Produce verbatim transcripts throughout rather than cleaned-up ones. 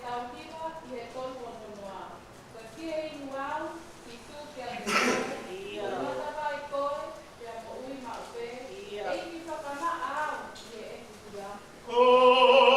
Tau hiva ʻi he tolu ono noa. Ko e fie inu au, Sīsū, kiate koe. ʻIo. Ko e matavai koe, pea moʻui maʻu pē. ʻIo. ʻEiki, fakamaʻa au ʻi he ʻeku kulangi.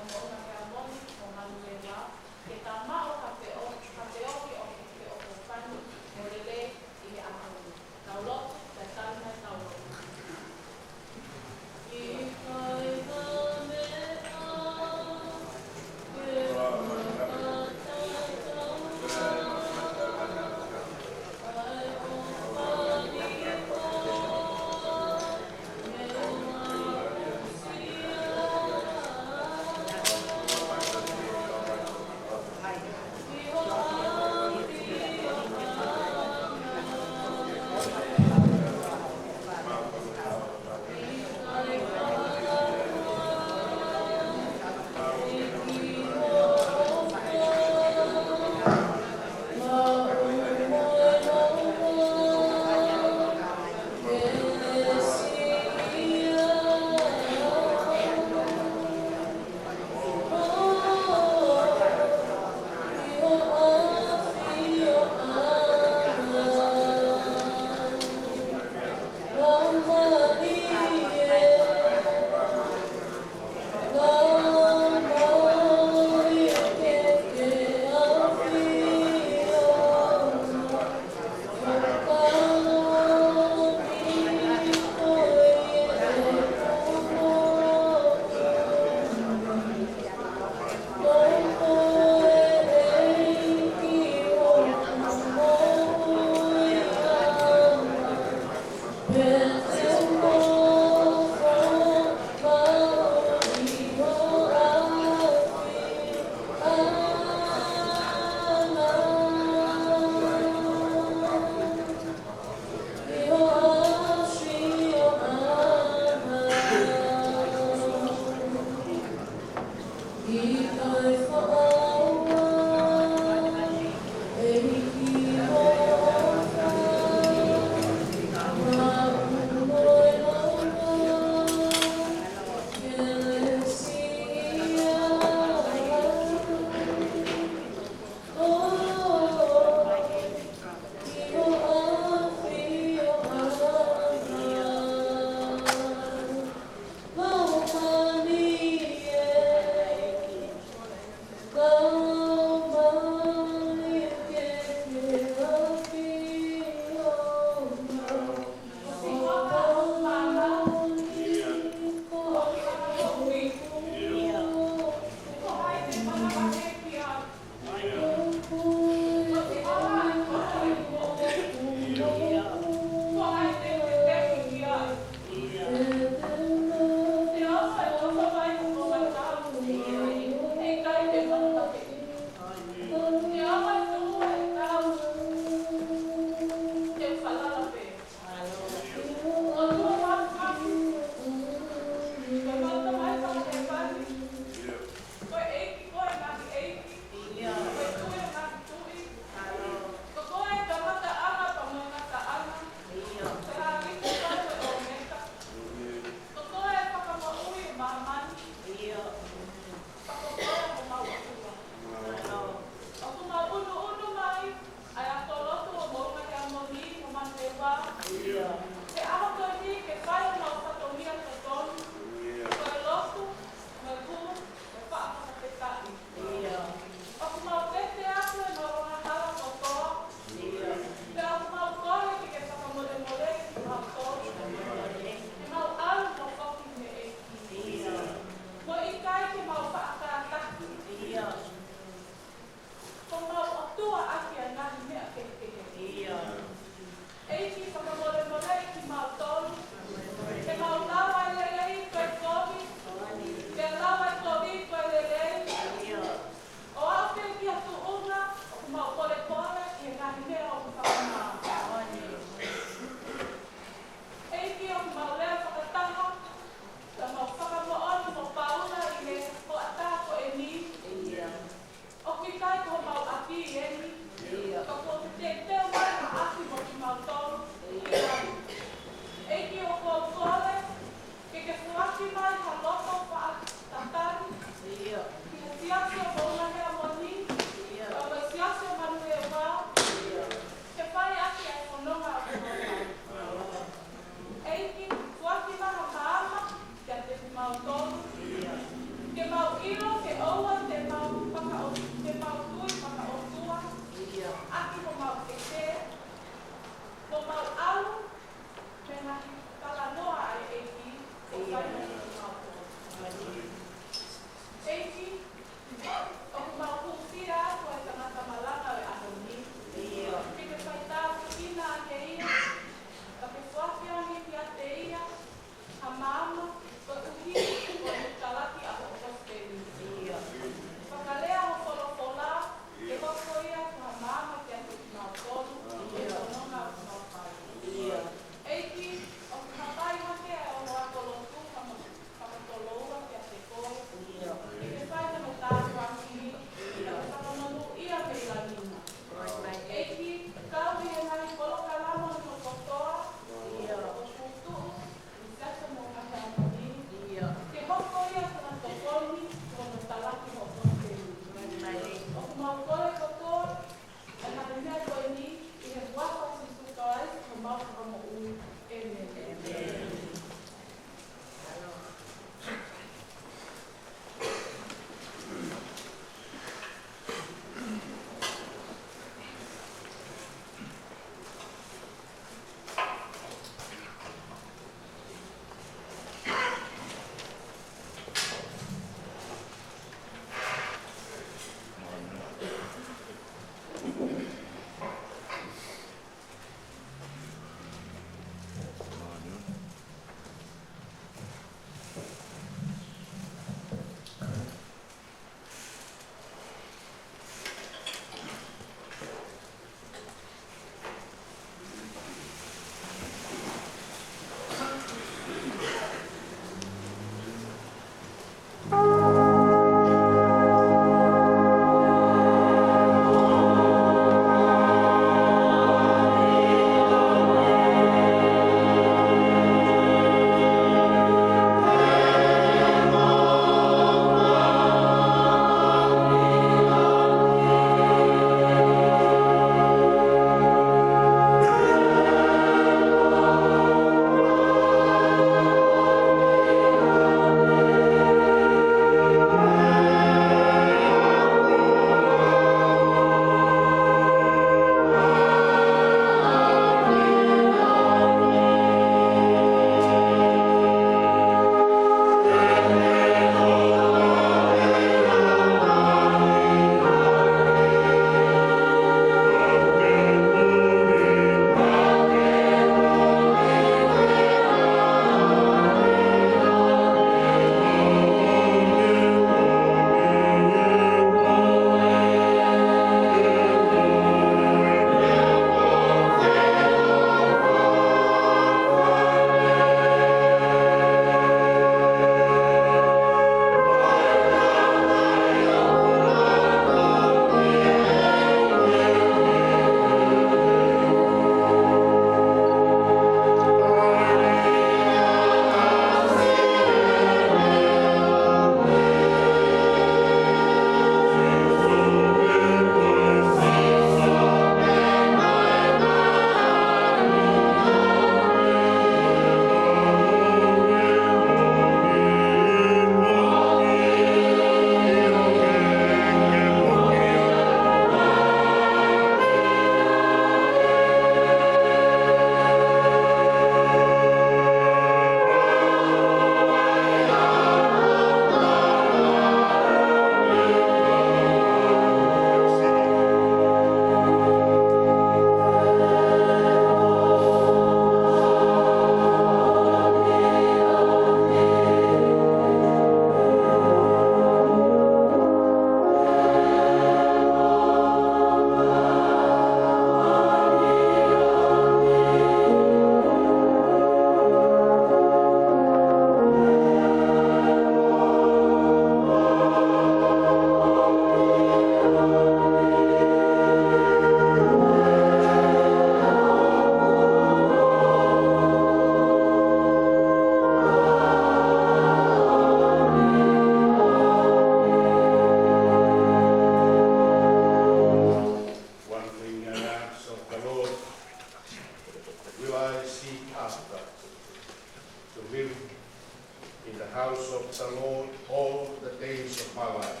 the Lord all the days of my life,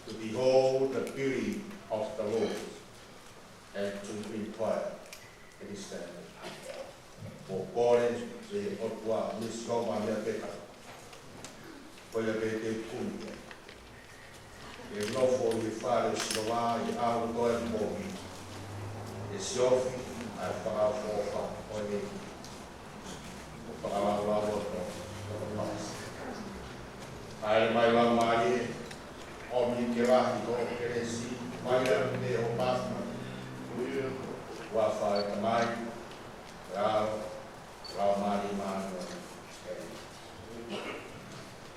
to behold the beauty of the Lord, and to inquire in his temple. Ko e kole ʻa e ʻOtua, ʻa e Sihova, meʻa pē ka ko ia pē te u kumi ai. ʻE nofo ʻi he fale ʻo Sihova ʻi he ʻaho kotoa ʻo e moʻui. ʻE siofi ʻa e fakaʻofoʻofa ʻo e ʻEiki, ʻo fakalaulauloto ʻi hono palasi. Hāʻele mai Laumālie, ʻomi ke lahi hoʻo kelesi, mai atu pē hoʻo māfimafi. Huafa ʻo e Tamai, ʻAlo, Laumālie Māʻoniʻoni.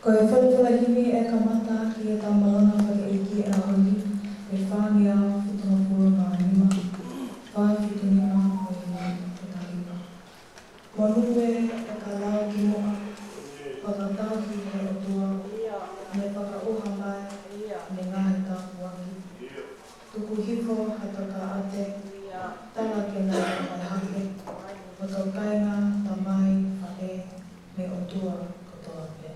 Ko e folofola hiva ʻe kamata ʻaki ʻetau malanga fakaʻeiki ʻo e ʻaho ni, ʻe fāngeau fitungofulu mā nima, fā fitu nima ʻo e hiva ʻe taha hiva. Monū ē ʻa e kau lau ki muʻa, fakatauhi ki he ʻOtua, ne fakaʻuha mai ʻene ngaahi tāpuaki. Tuku hifo ha tokāteline, tala ke nau ʻalu hake, ʻo tau kāinga, tamai, faʻē, mo e ʻOtua kotoa pē.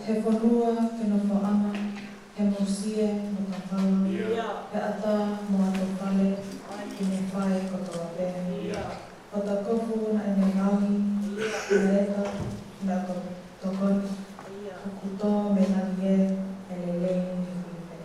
He fonua ke nofo ʻana, he mousie mo e kafala, ʻio, he ʻata mo e ʻato fale, ʻi he fale kotoa pē. ʻIo. Ko hota kofu naʻa ne ngaohi, ʻio, ʻa e leta naʻa ko tokoni, ʻio, ʻoku tō mei langi ē, ʻe lelei ni hui pē.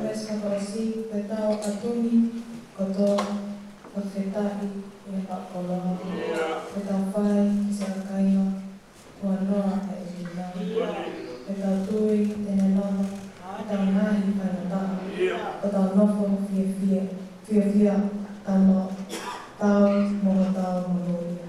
Mesa kosi, pea tau ʻatā ni kotoa, fakafetaʻi ʻi he pākoloa. Pea tau fai ki he kāinga, ʻo ʻoua ʻe ʻikai. Pea tau tui te ne lava ʻetau ngaahi faingataʻa, ʻo tau nofo fiefia, fiefia, tau mo, tau mo hotau monūʻia.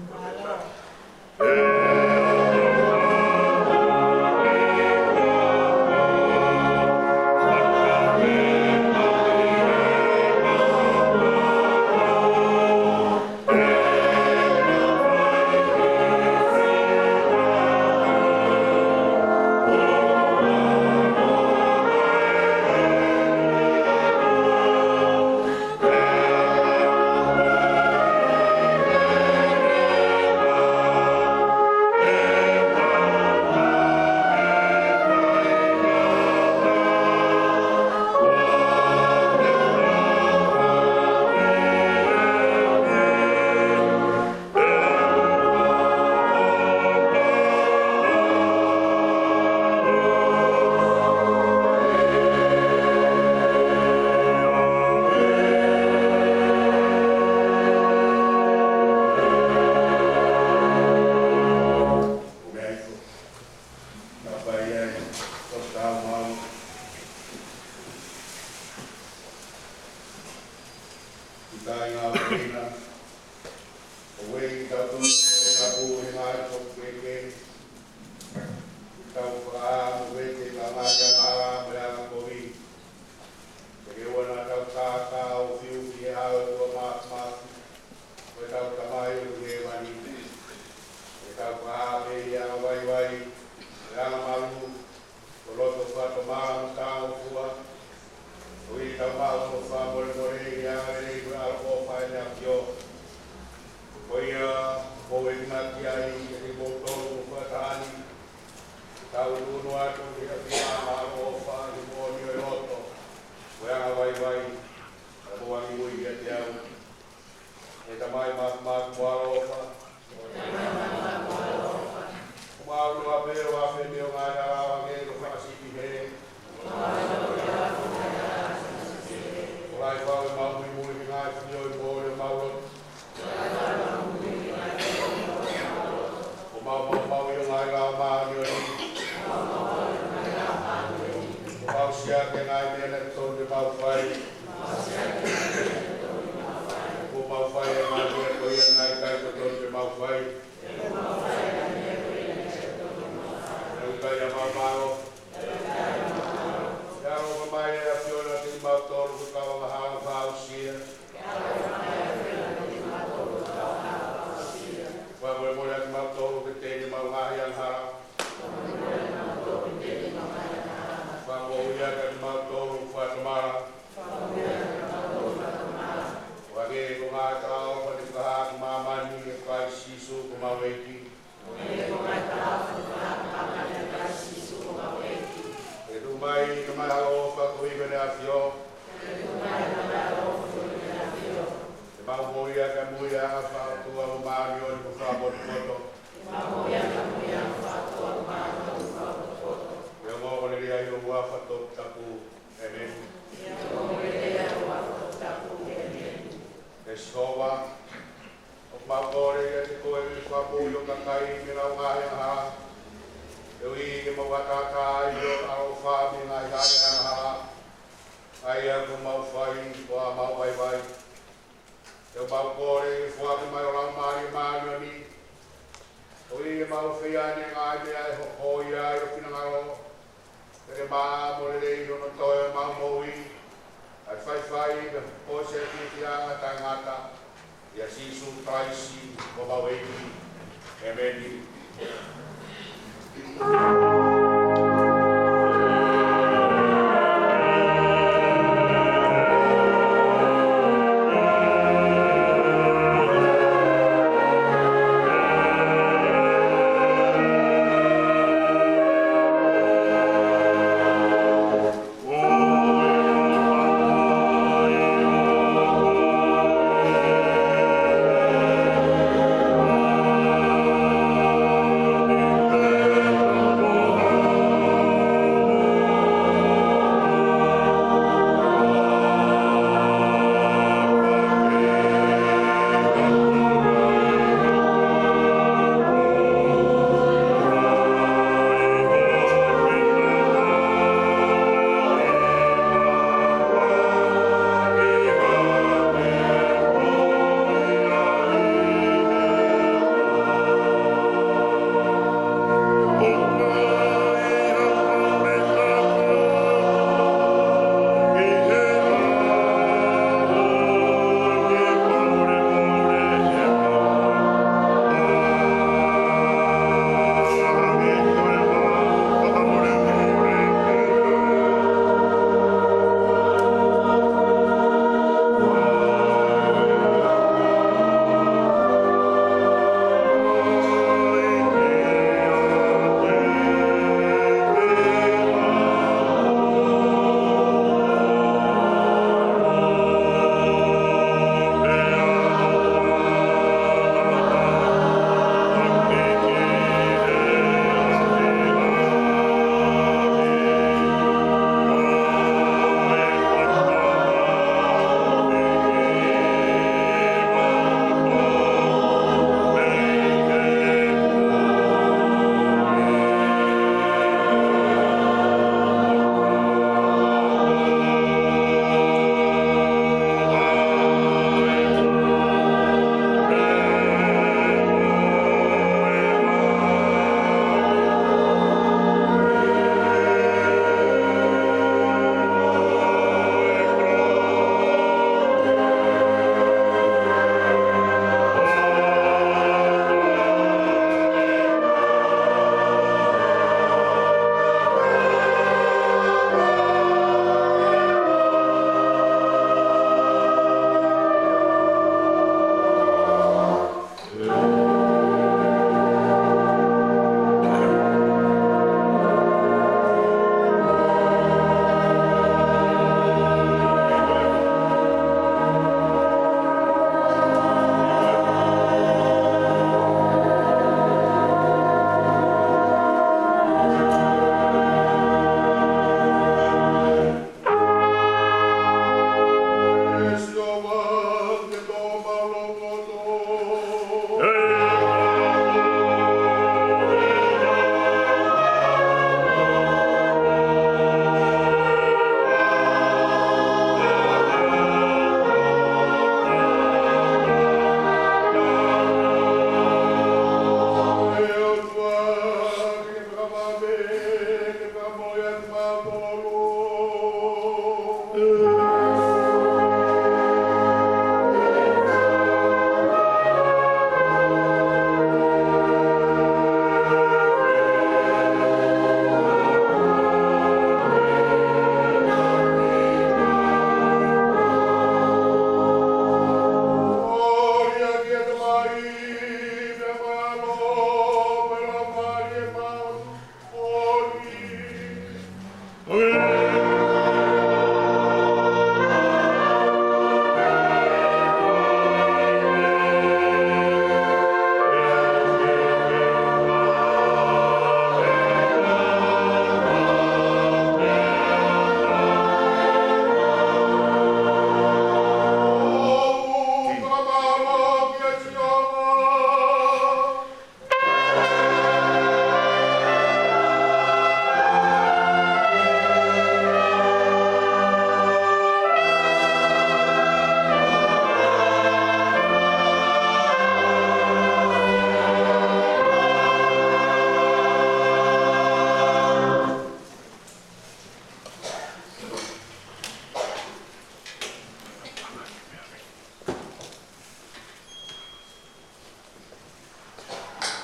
ʻAi ʻa e hala mo e anga kovi. Ke ke ʻoua naʻa tau kākā ʻo fiu ki he ʻao ʻo e ʻOtua Māfimafi, ko ʻetau Tamai ʻoku ʻi hēvani. Ke tau fakahā pē ʻa e anga vaivai, ʻa e anga malu, ko e loto fakatomala mo talangofua. Koeʻuhi ke tau maʻu hoʻo fakamolemole ʻi he anga lelei mo e ʻaloʻofa ʻa ʻEne ʻAfio. Ko ia ʻoku mou enginaki ai, ʻa kimoutolu ʻoku mou fakataha ni, tau tuʻunuku atu ki he ʻAfio ʻa e ʻaloʻofa ʻi he moʻoni ʻo e loto mo e anga vaivai, pea mou angimui kiate au. ʻE Tamai Māfimafi mo ʻaloʻofa. ʻOku mau noa pē ʻo afe mei hoʻo ngaahi hala ʻo hangē ko e fanga sipi hē. ʻOku lahi fau ʻemau muimui ki he ngaahi fili ʻo e moʻoni ʻo ʻemau lotu. ʻOku mau maumauʻi hoʻo ngaahi lao māʻoniʻoni. ʻOku mau siʻaki ʻa e ngaahi meʻa naʻe totonu ke mau fai. ʻOku mau fai ʻa e ngaahi meʻa ko ia naʻe ʻikai totonu ke mau fai. Naʻe ʻikai ʻa e maumau. Ke ʻaloʻofa mai ʻa e ʻAfio ʻiate kimautolu ko e kau angahala fakaʻosi ia. Fakamolemole ʻa kimautolu ki heʻemau ngaahi angahala. Fakamoʻui ʻa kimautolu fakatomala. ʻO hangē ko e ngaahi talaʻofa naʻe fakahā ki māmani ʻe Kalaisi Sīsū ko homau ʻEiki. Ke tuʻu mai ʻa e ʻaloʻofa koeʻuhi ko ʻEne ʻAfio. Ke mau moʻui ʻaki ʻa e moʻui ʻa e ʻofa ʻa e ʻOtua ʻoku māʻoniʻoni mo fakapotopoto. Ke ongoongo lelei ʻi ho huafa toputapu. ʻĒmeni. ʻE Sihova, ʻoku mau kole kiate koe ke fakamoʻui ho kakai mei heʻenau ngaahi angahala. Koeʻuhi ke mau ʻataʻatā ʻi ho ʻaloʻofa mei he ngaahi hale angahala. ʻA ia ʻoku mau fai ko homau vaivai. ʻOku mau kole ke foaki mai ho Laumālie Māʻoniʻoni. Koeʻuhi ke mau fai ʻa e ngaahi meʻa ʻe hoko ai ho finangalo. Pea ke maʻa mo lelei hono toe ʻemau moʻui. ʻA e faifai mo e posi ʻa e fiefia taʻengata. ʻIa Sīsū Kalaisi ko homau ʻEiki. ʻĒmeni.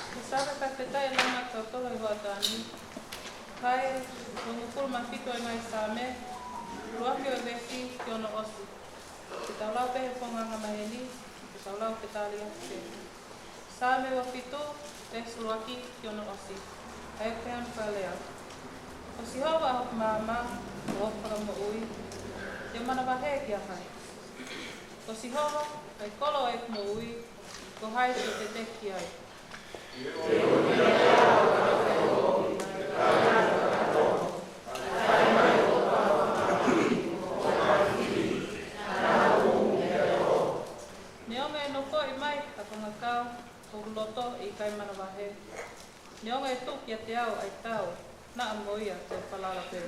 Ko e Saame fakafetaʻi ʻe langa kitautolu he hoʻatā ni. Kae hongofulu mā fitu ʻo e ngaahi Saame, ʻuluaki ʻo e veesi ki hono ʻosi. Ke tau lau pē he fononga maheni, ke tau lau ke tali atu pē. Saame ua fitu, veesi ʻuluaki ki hono ʻosi. ʻA ia ko e fakalea: Ko Sihova ʻa hoku maama, ko hoku fakamoʻui, te u manavahē kia hai? Ko Sihova ʻa e kolo ʻo ʻeku moʻui, ko hai te u teteki ai? Neongo ʻe nofoʻi mai ʻa e konga kao ʻo hoku loto ʻe ʻikai manavahē. Neongo ʻe tuku kiate au ʻa e tau, naʻa mo ia te u falala pē.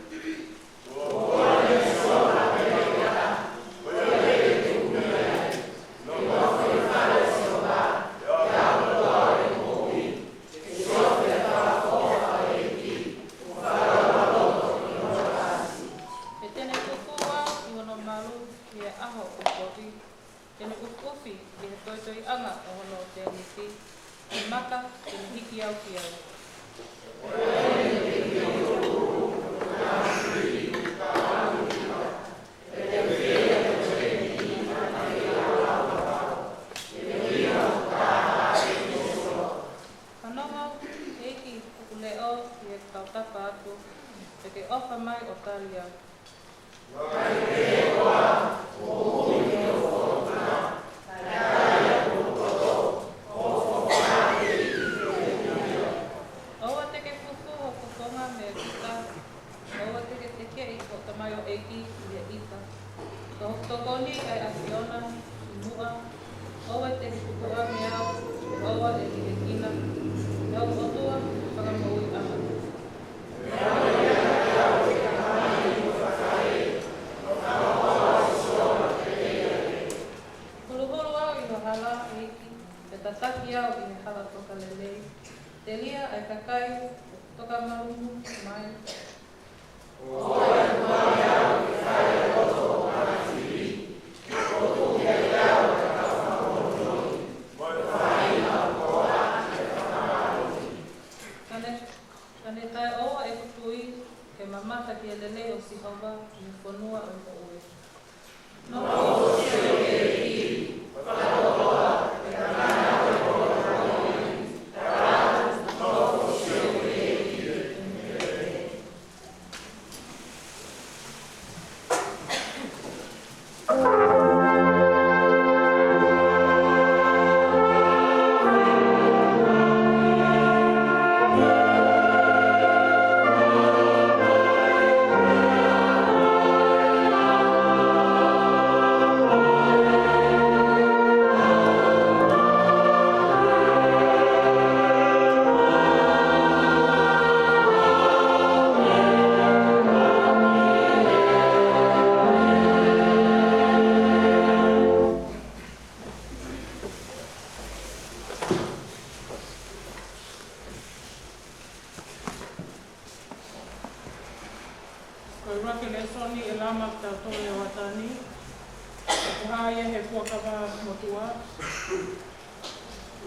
He te ne fufū au ʻi hono malu ʻi he ʻaho ʻoku ou kovi. Te ne ʻufiʻufi ʻi he toitoiʻanga ʻo hono tēniti, ʻi he maka te ne hiki au ki ai. Fanongo, ʻEiki, hoku leʻo ʻi heʻeku tautapa atu, pea ke ʻofa mai ʻo tali au. ʻOua te ke fufū hoku fofonga mei he ʻita, ʻoua te ke tekeʻi hoku tamaioʻeiki ʻi he ʻita. Ko hoku tokoni ʻa e ʻAfiona ʻi muʻa, ʻoua te ke tukuange au, ʻoua ʻe lihekina, ʻe hoku ʻOtua, fakamoʻui ʻa au. Huluhulu au ʻi ho hala, ʻEiki, pea tataki au ʻi he hala tokalelei. Telia ʻa e kakai ʻoku toka malumu mai. Ka ne, ka ne taʻeʻoua ʻeku tui, ke mamata ki he lelei ʻo Sihova ʻi he fonua ʻo e moʻui. ʻUluaki lēsoni ʻe lava maʻatautolu ʻi he houa ni, ʻoku hā ia he Fuakava Motuʻa.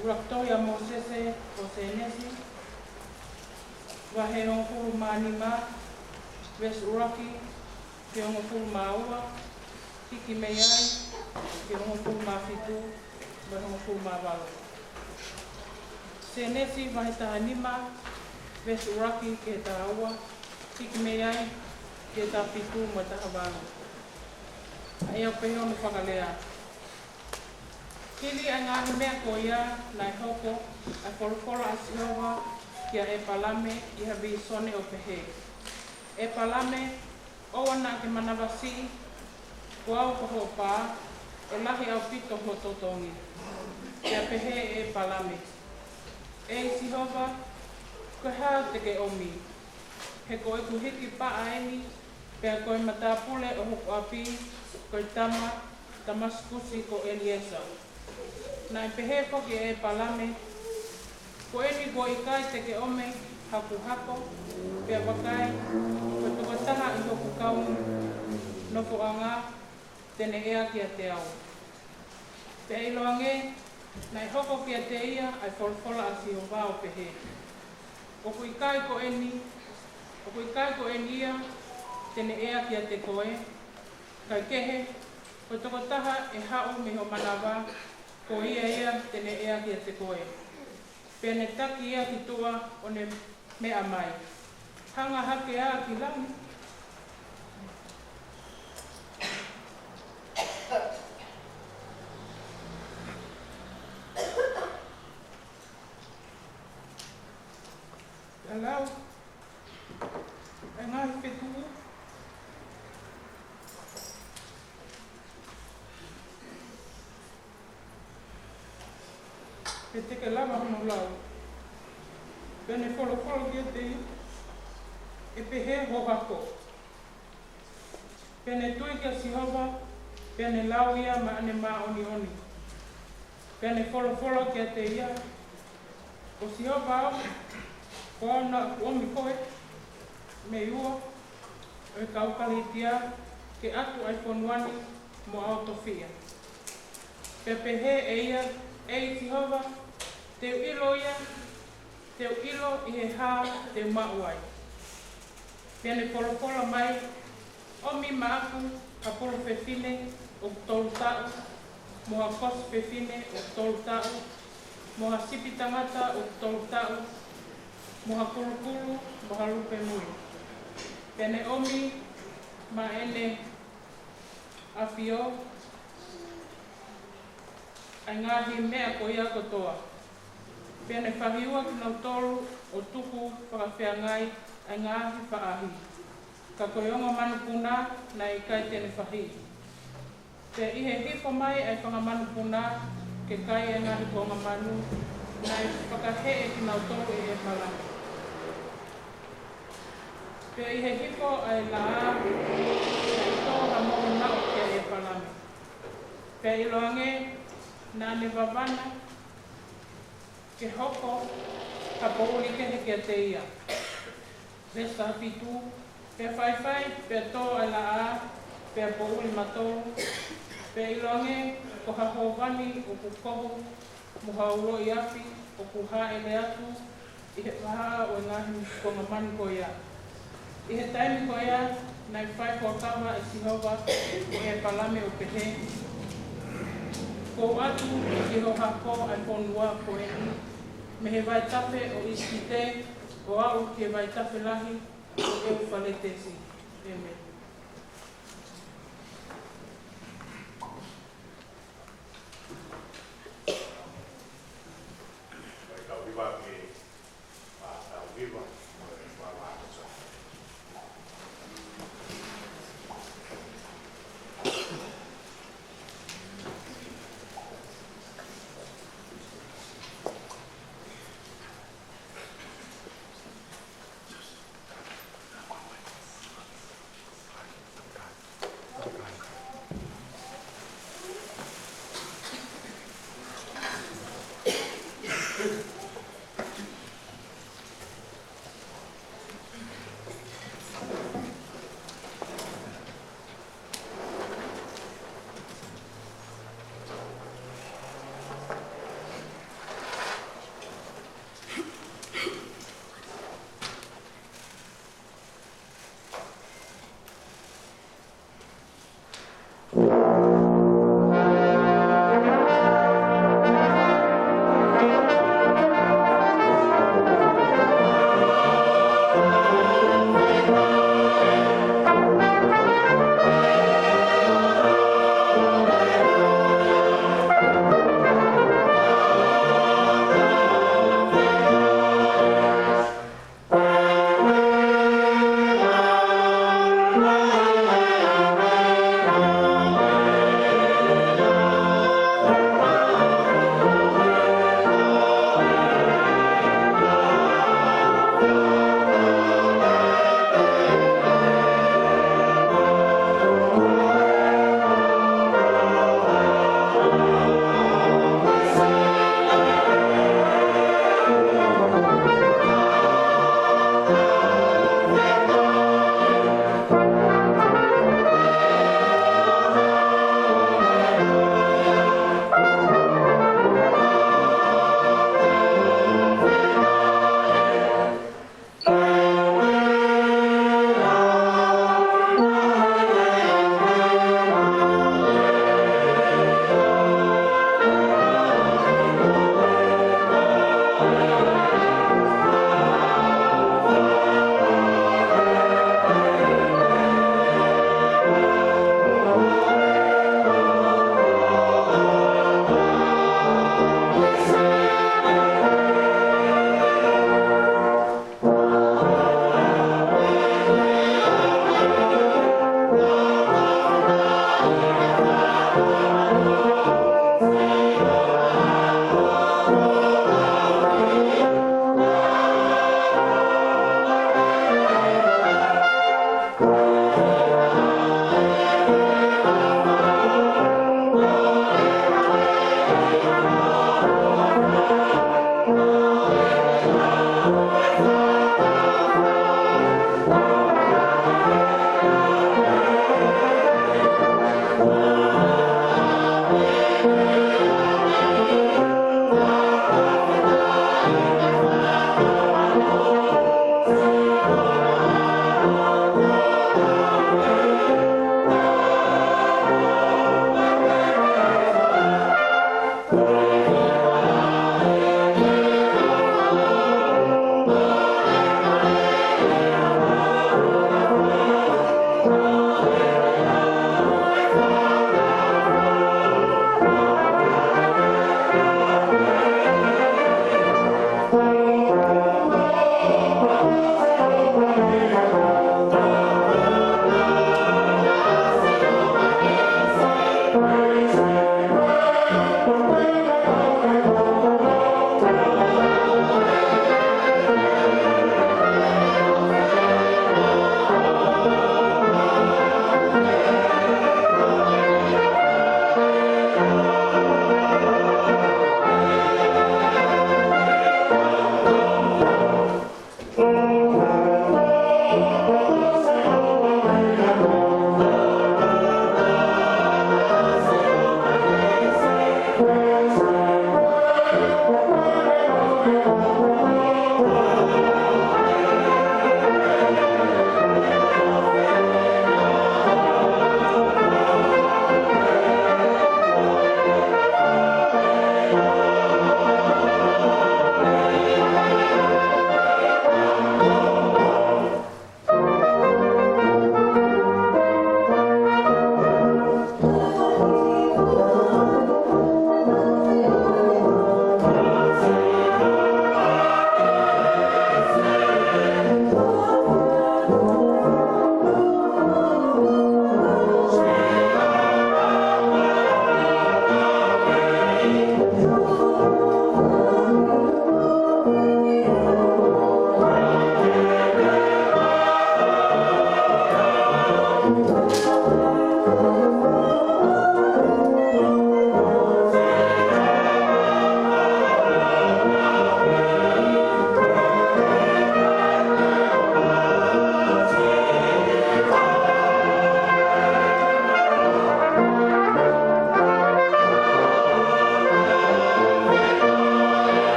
ʻUluaki tohi ʻa Mōsese, ko Sēnesi, vahe hongofulu mā nima, veesi ʻuluaki ki he hongofulu mā ua, hiki mei ai ki he hongofulu mā fitu, mo e hongofulu mā valu. Sēnesi vahe taha nima, veesi ʻuluaki ki he taha ua, hiki mei ai ki he taha fitu mo e taha valu. ʻA ia ʻoku pehē hono fakalea. Hili ʻa e ngaahi meʻa ko ia, naʻe hoko ʻa e folofola ʻa Sihova kia ʻĒpalame ʻi ha vīsone ʻo pehē, ʻĒpalame, ʻoua naʻa ke manavasiʻi, ko au ko hoʻo pā, ʻe lahi ʻaupito hoʻo totongi. Pea pehē ʻe ʻĒpalame, ʻEi Sihova, ko e hā te ke ʻomi? He ko ʻeku hiki paʻa eni, pea ko e matāpule ʻo hoku ʻapi, ko e tama Tamasikusi ko ʻEliesa. Naʻe pehē foki ʻe ʻĒpalame, ko eni kuo ʻikai te ke ʻomi haku hako, pea vakai, ko e tokotaha ʻi hoku kau nofoʻanga te ne ʻea kiate au. Pea ʻiloange, naʻe hoko kiate ia ʻa e folofola ʻa Sihova ʻo pehē, ʻoku ʻikai ko eni, ʻoku ʻikai ko eni ia te ne ʻea kiate koe, kae kehe, ko e tokotaha ʻe haʻu mei ho manava, ko ia ia te ne ʻea kiate koe. Pea ne taki ia ki tuʻa ʻo ne meʻa mai, hanga hake ā ki langi. Pea lau ʻa e ngaahi fetuʻu, pea te ke lava hono lau. Pea ne folofola kiate ia, ʻe pehē ho hako. Pea ne tui kia Sihova, pea ne lau ia maʻane māʻoniʻoni. Pea ne folofola kiate ia, ko Sihova au, ko au naʻa ku ʻomi koe mei ua ʻo e kau Kalitia ke ʻatu ʻa e fonua ni mo ʻaotofiʻa. Pea pehē ʻe ia, ʻEi Sihova, te u ʻilo ia, te u ʻilo ʻi he hā te u maʻu ai. Pea ne folofola mai, ʻomi maʻaku ha pulu fefine ʻoku tolu taʻu, mo ha kosi fefine ʻoku tolu taʻu, mo ha sipi tangata ʻoku tolu taʻu, mo ha kulukulu, mo ha lupe mui. Pea ne ʻomi maʻa ʻene ʻafio ʻa e ngaahi meʻa ko ia kotoa. Pea ne fahiua kinautolu ʻo tuku fakafeangai ʻa e ngaahi faʻahi. Ka ko e ongo manupuna naʻe ʻikai te ne fahiʻi. Pea ʻi he hifo mai ʻa e fanga manupuna ke kai ʻa e ngaahi kuonga manu, naʻe fakaheʻe kinautolu ʻe ʻĒpalame. Pea ʻi he hifo ʻa e laʻā, naʻe tō ha mohu naʻu kia ʻĒpalame. Pea ʻiloange, naʻa ne vavana ke hoko ha poʻuli kehe kiate ia. Veesi taha fitu, pea faifai, pea tō ʻa e laʻā, pea poʻuli matolu, pea ʻiloange, ko ha hōvani ʻoku kohu, mo ha uloʻi afi ʻoku hāʻele atu ʻi he vahaʻa ʻo e ngaahi kuonga manu ko ia. ʻI he taimi ko ia, naʻe fai fuakava ʻe Sihova mo ʻĒpalame ʻo pehē, Kuo u ʻatu ki ho hako ʻa e fonua ko eni, mei he vaitafe ʻo ʻIsipite, ʻo aʻu ki he vaitafe lahi ʻo ʻEufaletesi. ʻĒmeni.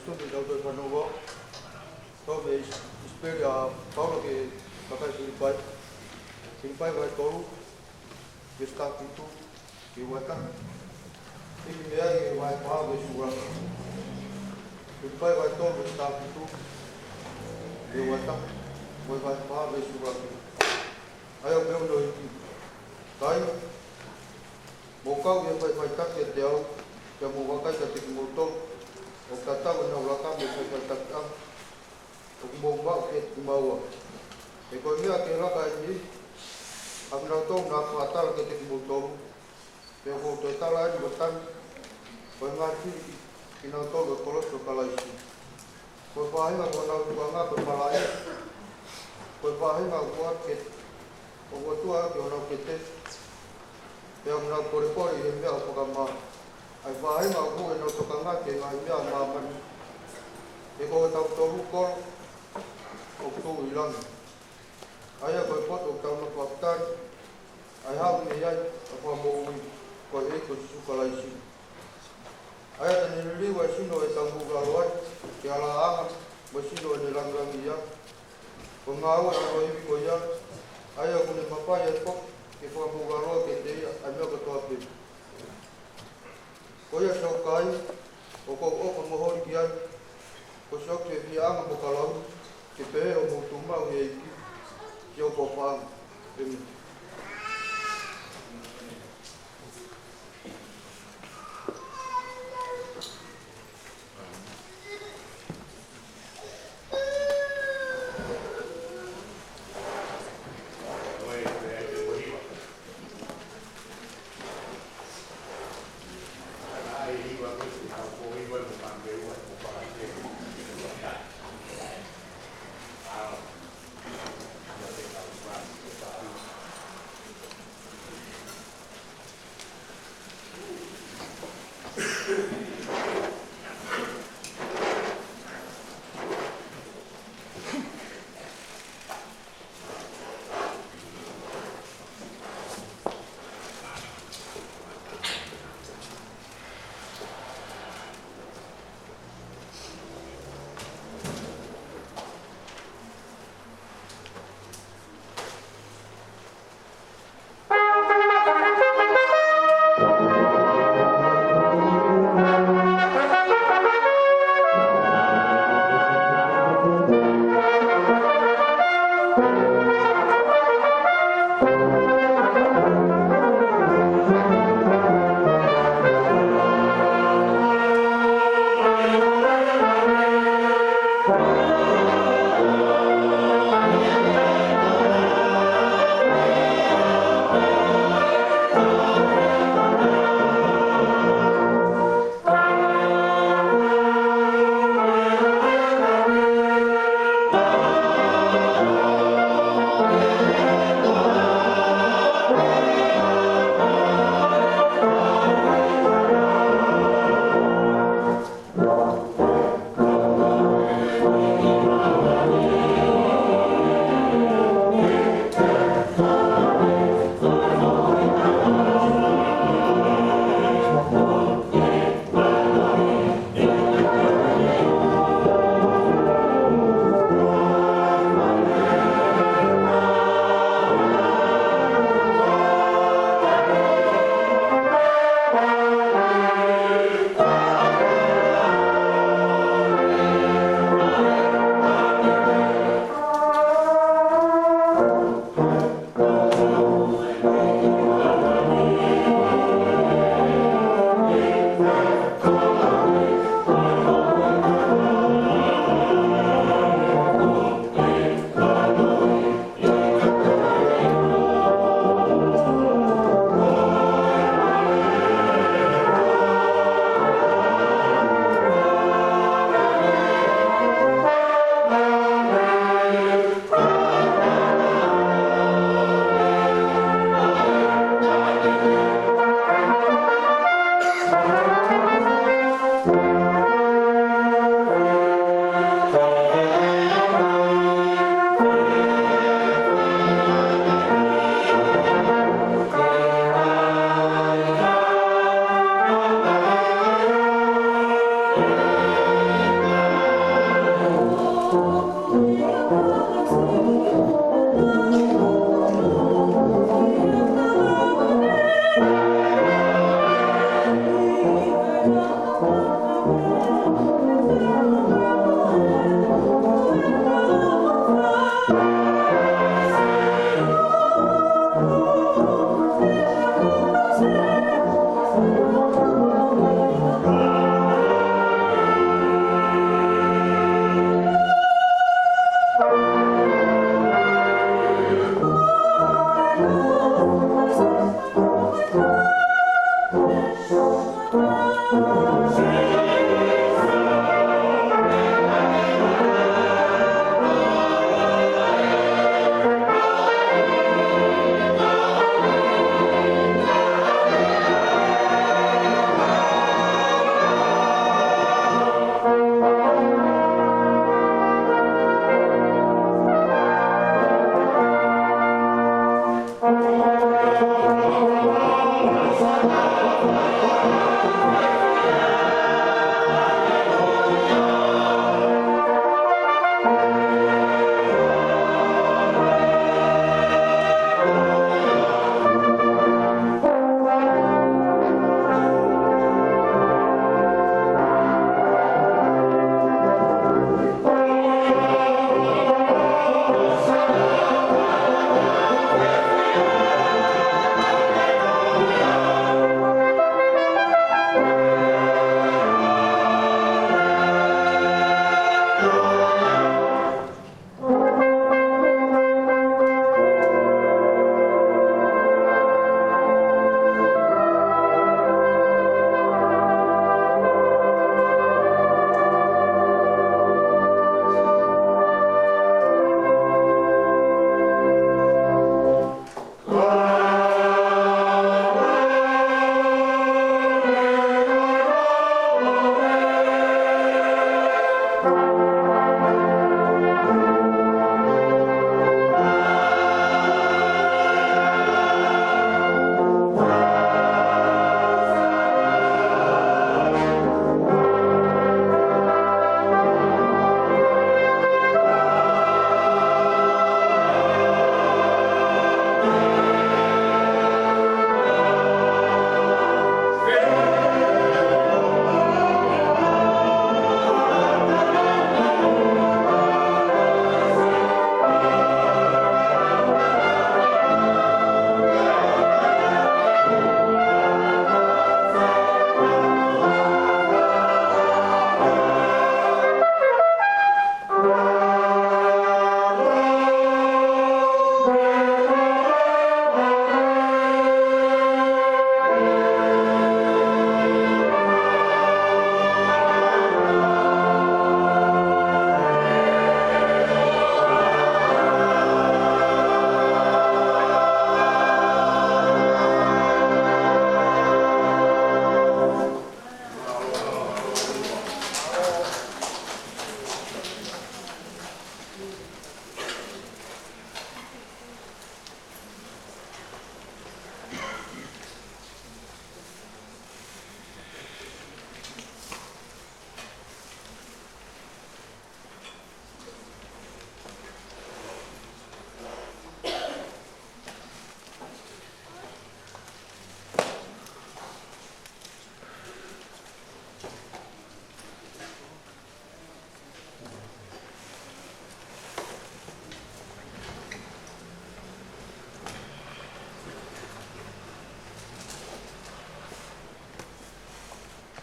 Tau toe fanongo. Tau mei ʻIsipeli ʻa Paula ki he kakai Filipai. Filipai vahe tolu, veesi taha fitu ki he ua taha. ʻIki mei ai ki he vahe fā veesi ua. Filipai vahe tolu veesi taha fitu ki he ua taha. Mo e vahe fā veesi ua. ʻA ia ʻoku pehē hono ʻEiki: Kāinga, mou kau ʻi he faʻifaʻitaki kiate au, pea mou vakai kiate kimoutolu ʻoku tatau ʻenau laka mei he faʻifaʻitakiʻanga ʻoku mou maʻu kiate kimaua. He ko e meʻa ki he laka ʻa e niʻihi ʻa kinautolu naʻa ku fakamatala kiate kimoutolu, pea ʻoku ou toe tala eni mo tangi, ko e ngaahi fili kinautolu ʻo e kolosi ʻo Kalaisi. Ko e faʻahinga ʻo honau tukuʻanga ko e malaʻia, ko e faʻahinga ʻoku ʻoatu ke, ʻoku ʻoatu ki honau kete, pea ʻoku nau polepole ʻi he meʻa ʻoku fakamā. ʻA e faʻahinga ʻoku ʻenau tokanga ki he ngaahi meʻa ʻa māmani, he ko kitautolu kolo ʻoku tuʻu ʻi langi. ʻA ia ko e poto ʻoku tau nofo fakatali, ʻa e haʻu mei ai ʻa e Fakamoʻui, ko e ʻEiki ko Sīsū Kalaisi. ʻA ia te ne liliu ʻa e sino ʻo ʻetau moʻulaloa ki he ʻalāʻanga mo e sino ʻo ʻene langilangiʻia, ko e ngāue ʻa hono ivi ko ia, ʻa ia ʻoku ne mafai ai foki ke fakamoʻulaloa kiate ia ʻa e meʻa kotoa pē. Ko ia siʻoku kāinga, ʻoku ou ʻofa mo holi ki ai, ko siʻoku fiefiaʻanga mo kalauni, ke pehē hoʻomou tuʻu maʻu ʻi he ʻEiki, siʻoku ʻofaʻanga. ʻĒmeni.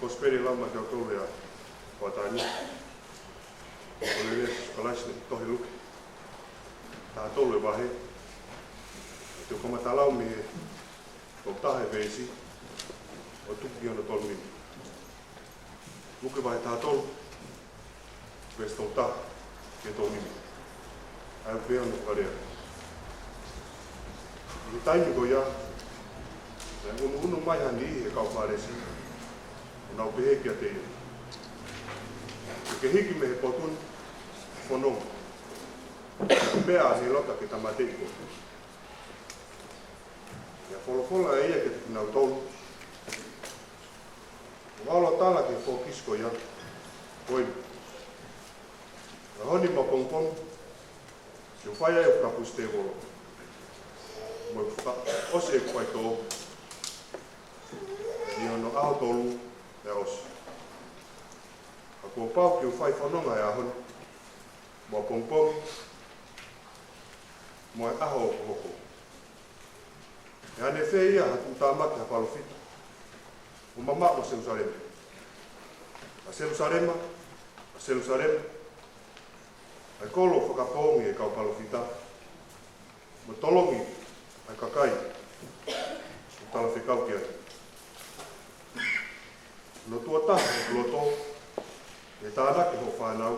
Kosipeli lau maʻa kitautolu ʻi he hoʻatā ni. Ko e lea ʻa Sīsū Kalaisi ʻi he tohi Luke, taha tolu e vahe. Te u kamata lau mei he tolu taha e veesi, ʻo tuku ki hono tolu nima. Luke vahe taha tolu, veesi tolu taha ki he tolu nima. ʻA ia ʻoku pehē hono fakalea: ʻI he taimi ko ia, naʻe ʻunuʻunu mai ha niʻihi ʻi he kau Fālesi, ʻo nau pehē kiate ia, Ke ke hiki mei he potu ni, fononga, he ʻoku meʻa ʻa Hēlota ke tāmateʻi koe. Pea folofola ʻe ia kiate kinautolu, ʻO ʻalu ʻo tala ki he fokisi ko ia, Ko eni, ʻaho ni mo apongipongi, te u fai ai ʻeku kapusi tēvolo, mo ʻeku fakaʻosi ʻeku faitoʻo, ʻi hono ʻaho tolu pea ʻosi. Ka kuo pau ke u fai fononga he ʻaho ni, mo apongipongi, mo e ʻaho hokohoko. ʻE ʻanefē ia ha tuʻutāmaki ha palōfita, ʻo mamaʻo ʻa Selūsalema. ʻA Selūsalema, ʻa Selūsalema, ʻa e kolo ʻoku fakapoongi e kau palōfita, mo tolongi ʻa e kakai ʻoku talafekau ki ai. Hono tuʻo taha ʻi ho loto, ʻe tānaki hoʻo fānau,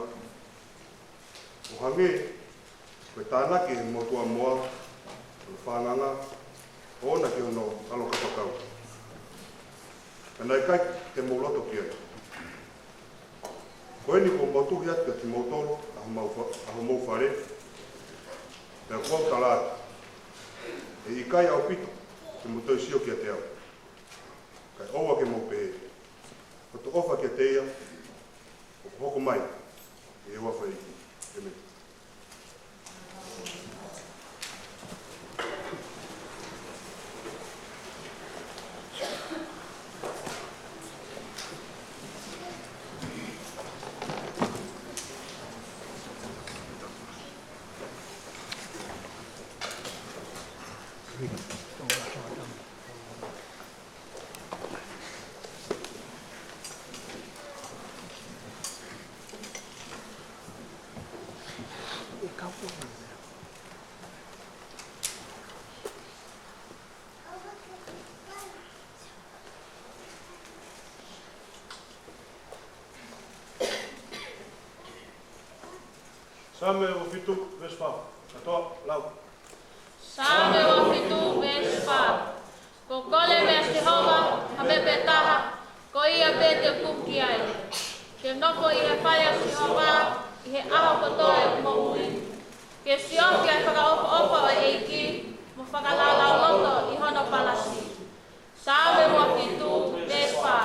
ʻo hangē ko e tānaki ʻe he motuʻa moa hono fānganga ʻoʻona ki hono ʻalo kapakau. Ka naʻe ʻikai te mou loto ki ai. Ko eni kuo motuhi atu kiate kimoutolu ʻa homou fa-, ʻa homou fale, pea ʻoku ou tala atu, ʻe ʻikai ʻaupito te mou toe sio kiate au. Kae ʻoua ke mou pehē, Ko hoto ʻofa kiate ia ʻoku hoko mai ʻi he huafa ʻo e ʻEiki. ʻĒmeni. Saame ua fitu, veesi fā. Kātoa, lau. Saame ua fitu, veesi fā. Ko e kole meia Sihova ha meʻa pē taha, ko ia pē te u kumi ki ai: ke u nofo ʻi he fale ʻo Sihova ʻi he ʻaho kotoa ʻeku moʻui, ke u siofi ʻa e fakaʻofoʻofa ʻo e ʻEiki, mo fakalaulauloto ʻi hono palasi. Saame ua fitu, veesi fā.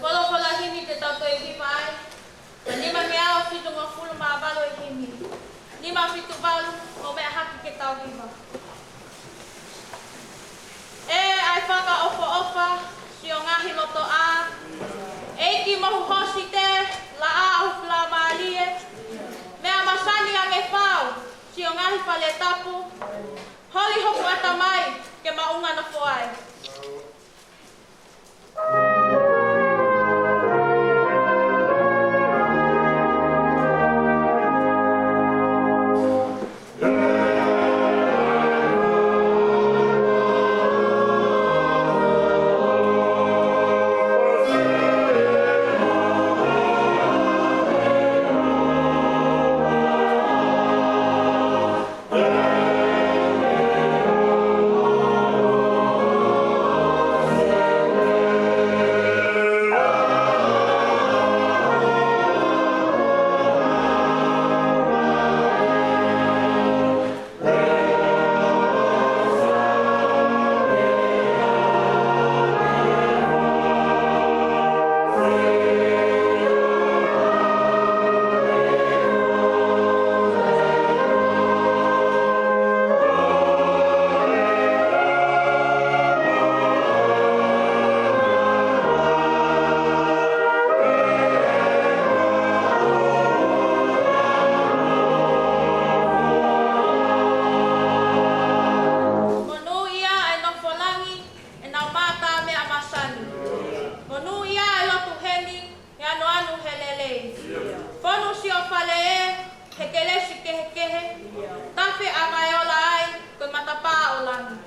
Folofola himi te tau toe hiva ai. Ko e nima ngeau fitungofulu mā valu e himi. Nima fitu valu, ʻo meʻa hake ke tau hiva. ʻE ʻai fakaʻofoʻofa, siʻo ngaahi loto ʻā. ʻEiki mohu hosite, laʻā ʻoku laumālie. Meʻa masani ange fau, siʻo ngaahi fale tapu. Holi hoku ʻatamai, ke maʻunga nofo ai. Monūʻia ʻa e nofo langi, ʻenau mātā meʻa masani. Monūʻia ʻa e lotu heni, he ʻanuʻanu he lelei. Fonu siʻo fale ē, he kelesi kehekehe. Tafe ʻa e ola ai, ko e matapā ʻo langi.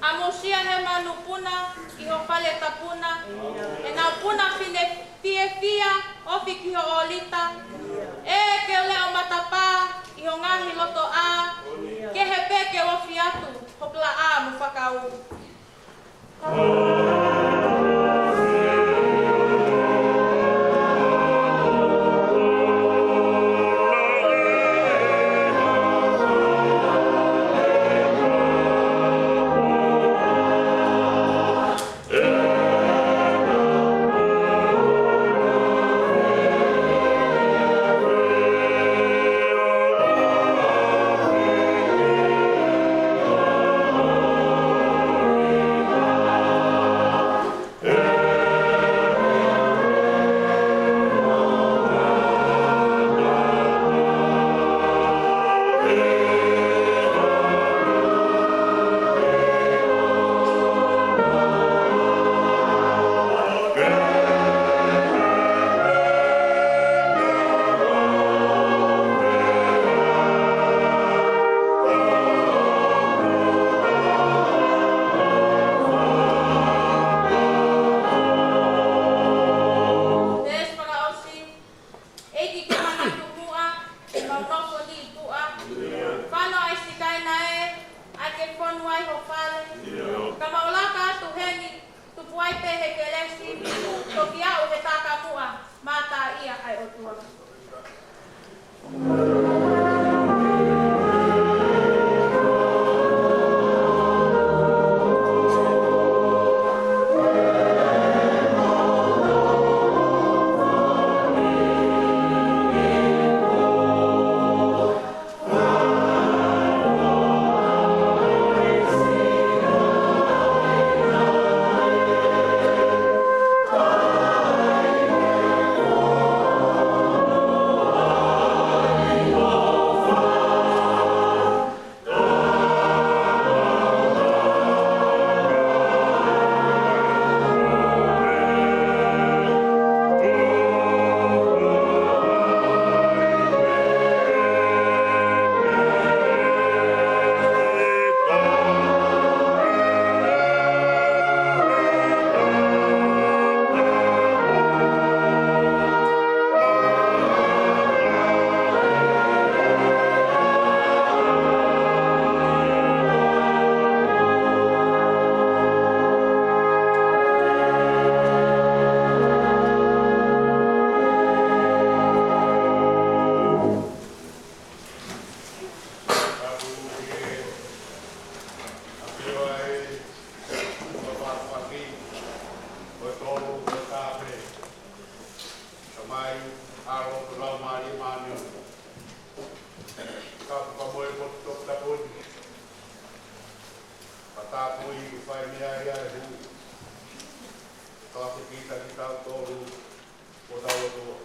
ʻAmusia he manupuna ʻi ho fale tapu na, ʻenau puna fine fiefia, ofi ki ho ʻōlita. ʻĒ, ke u leʻo matapā ʻi ho ngaahi loto ʻā, kehe pē ke u ofi atu, hoku laʻā mo fakaū. Veesi fakaʻosi. ʻEiki ke manatu muʻa, mau nofo ni tuʻa. Fano ʻa e sikaina ē, ʻai ke fonu ai ho fale. Ka mau laka atu heni, tupu ai pē he kelesi, toki aʻu he takamuʻa, mātā ia ʻa e ʻOtua. Ko e, ko e fafaki, ko e tolu, ko e tape. Tamai, ʻAlo, ko e Laumālie Māʻoniʻoni. Ka puka mo e potu toputapu ni. Ka tāpui, fai meʻa ia ʻe hū. Ka ke kita kitautolu, ko hotau ʻOtua.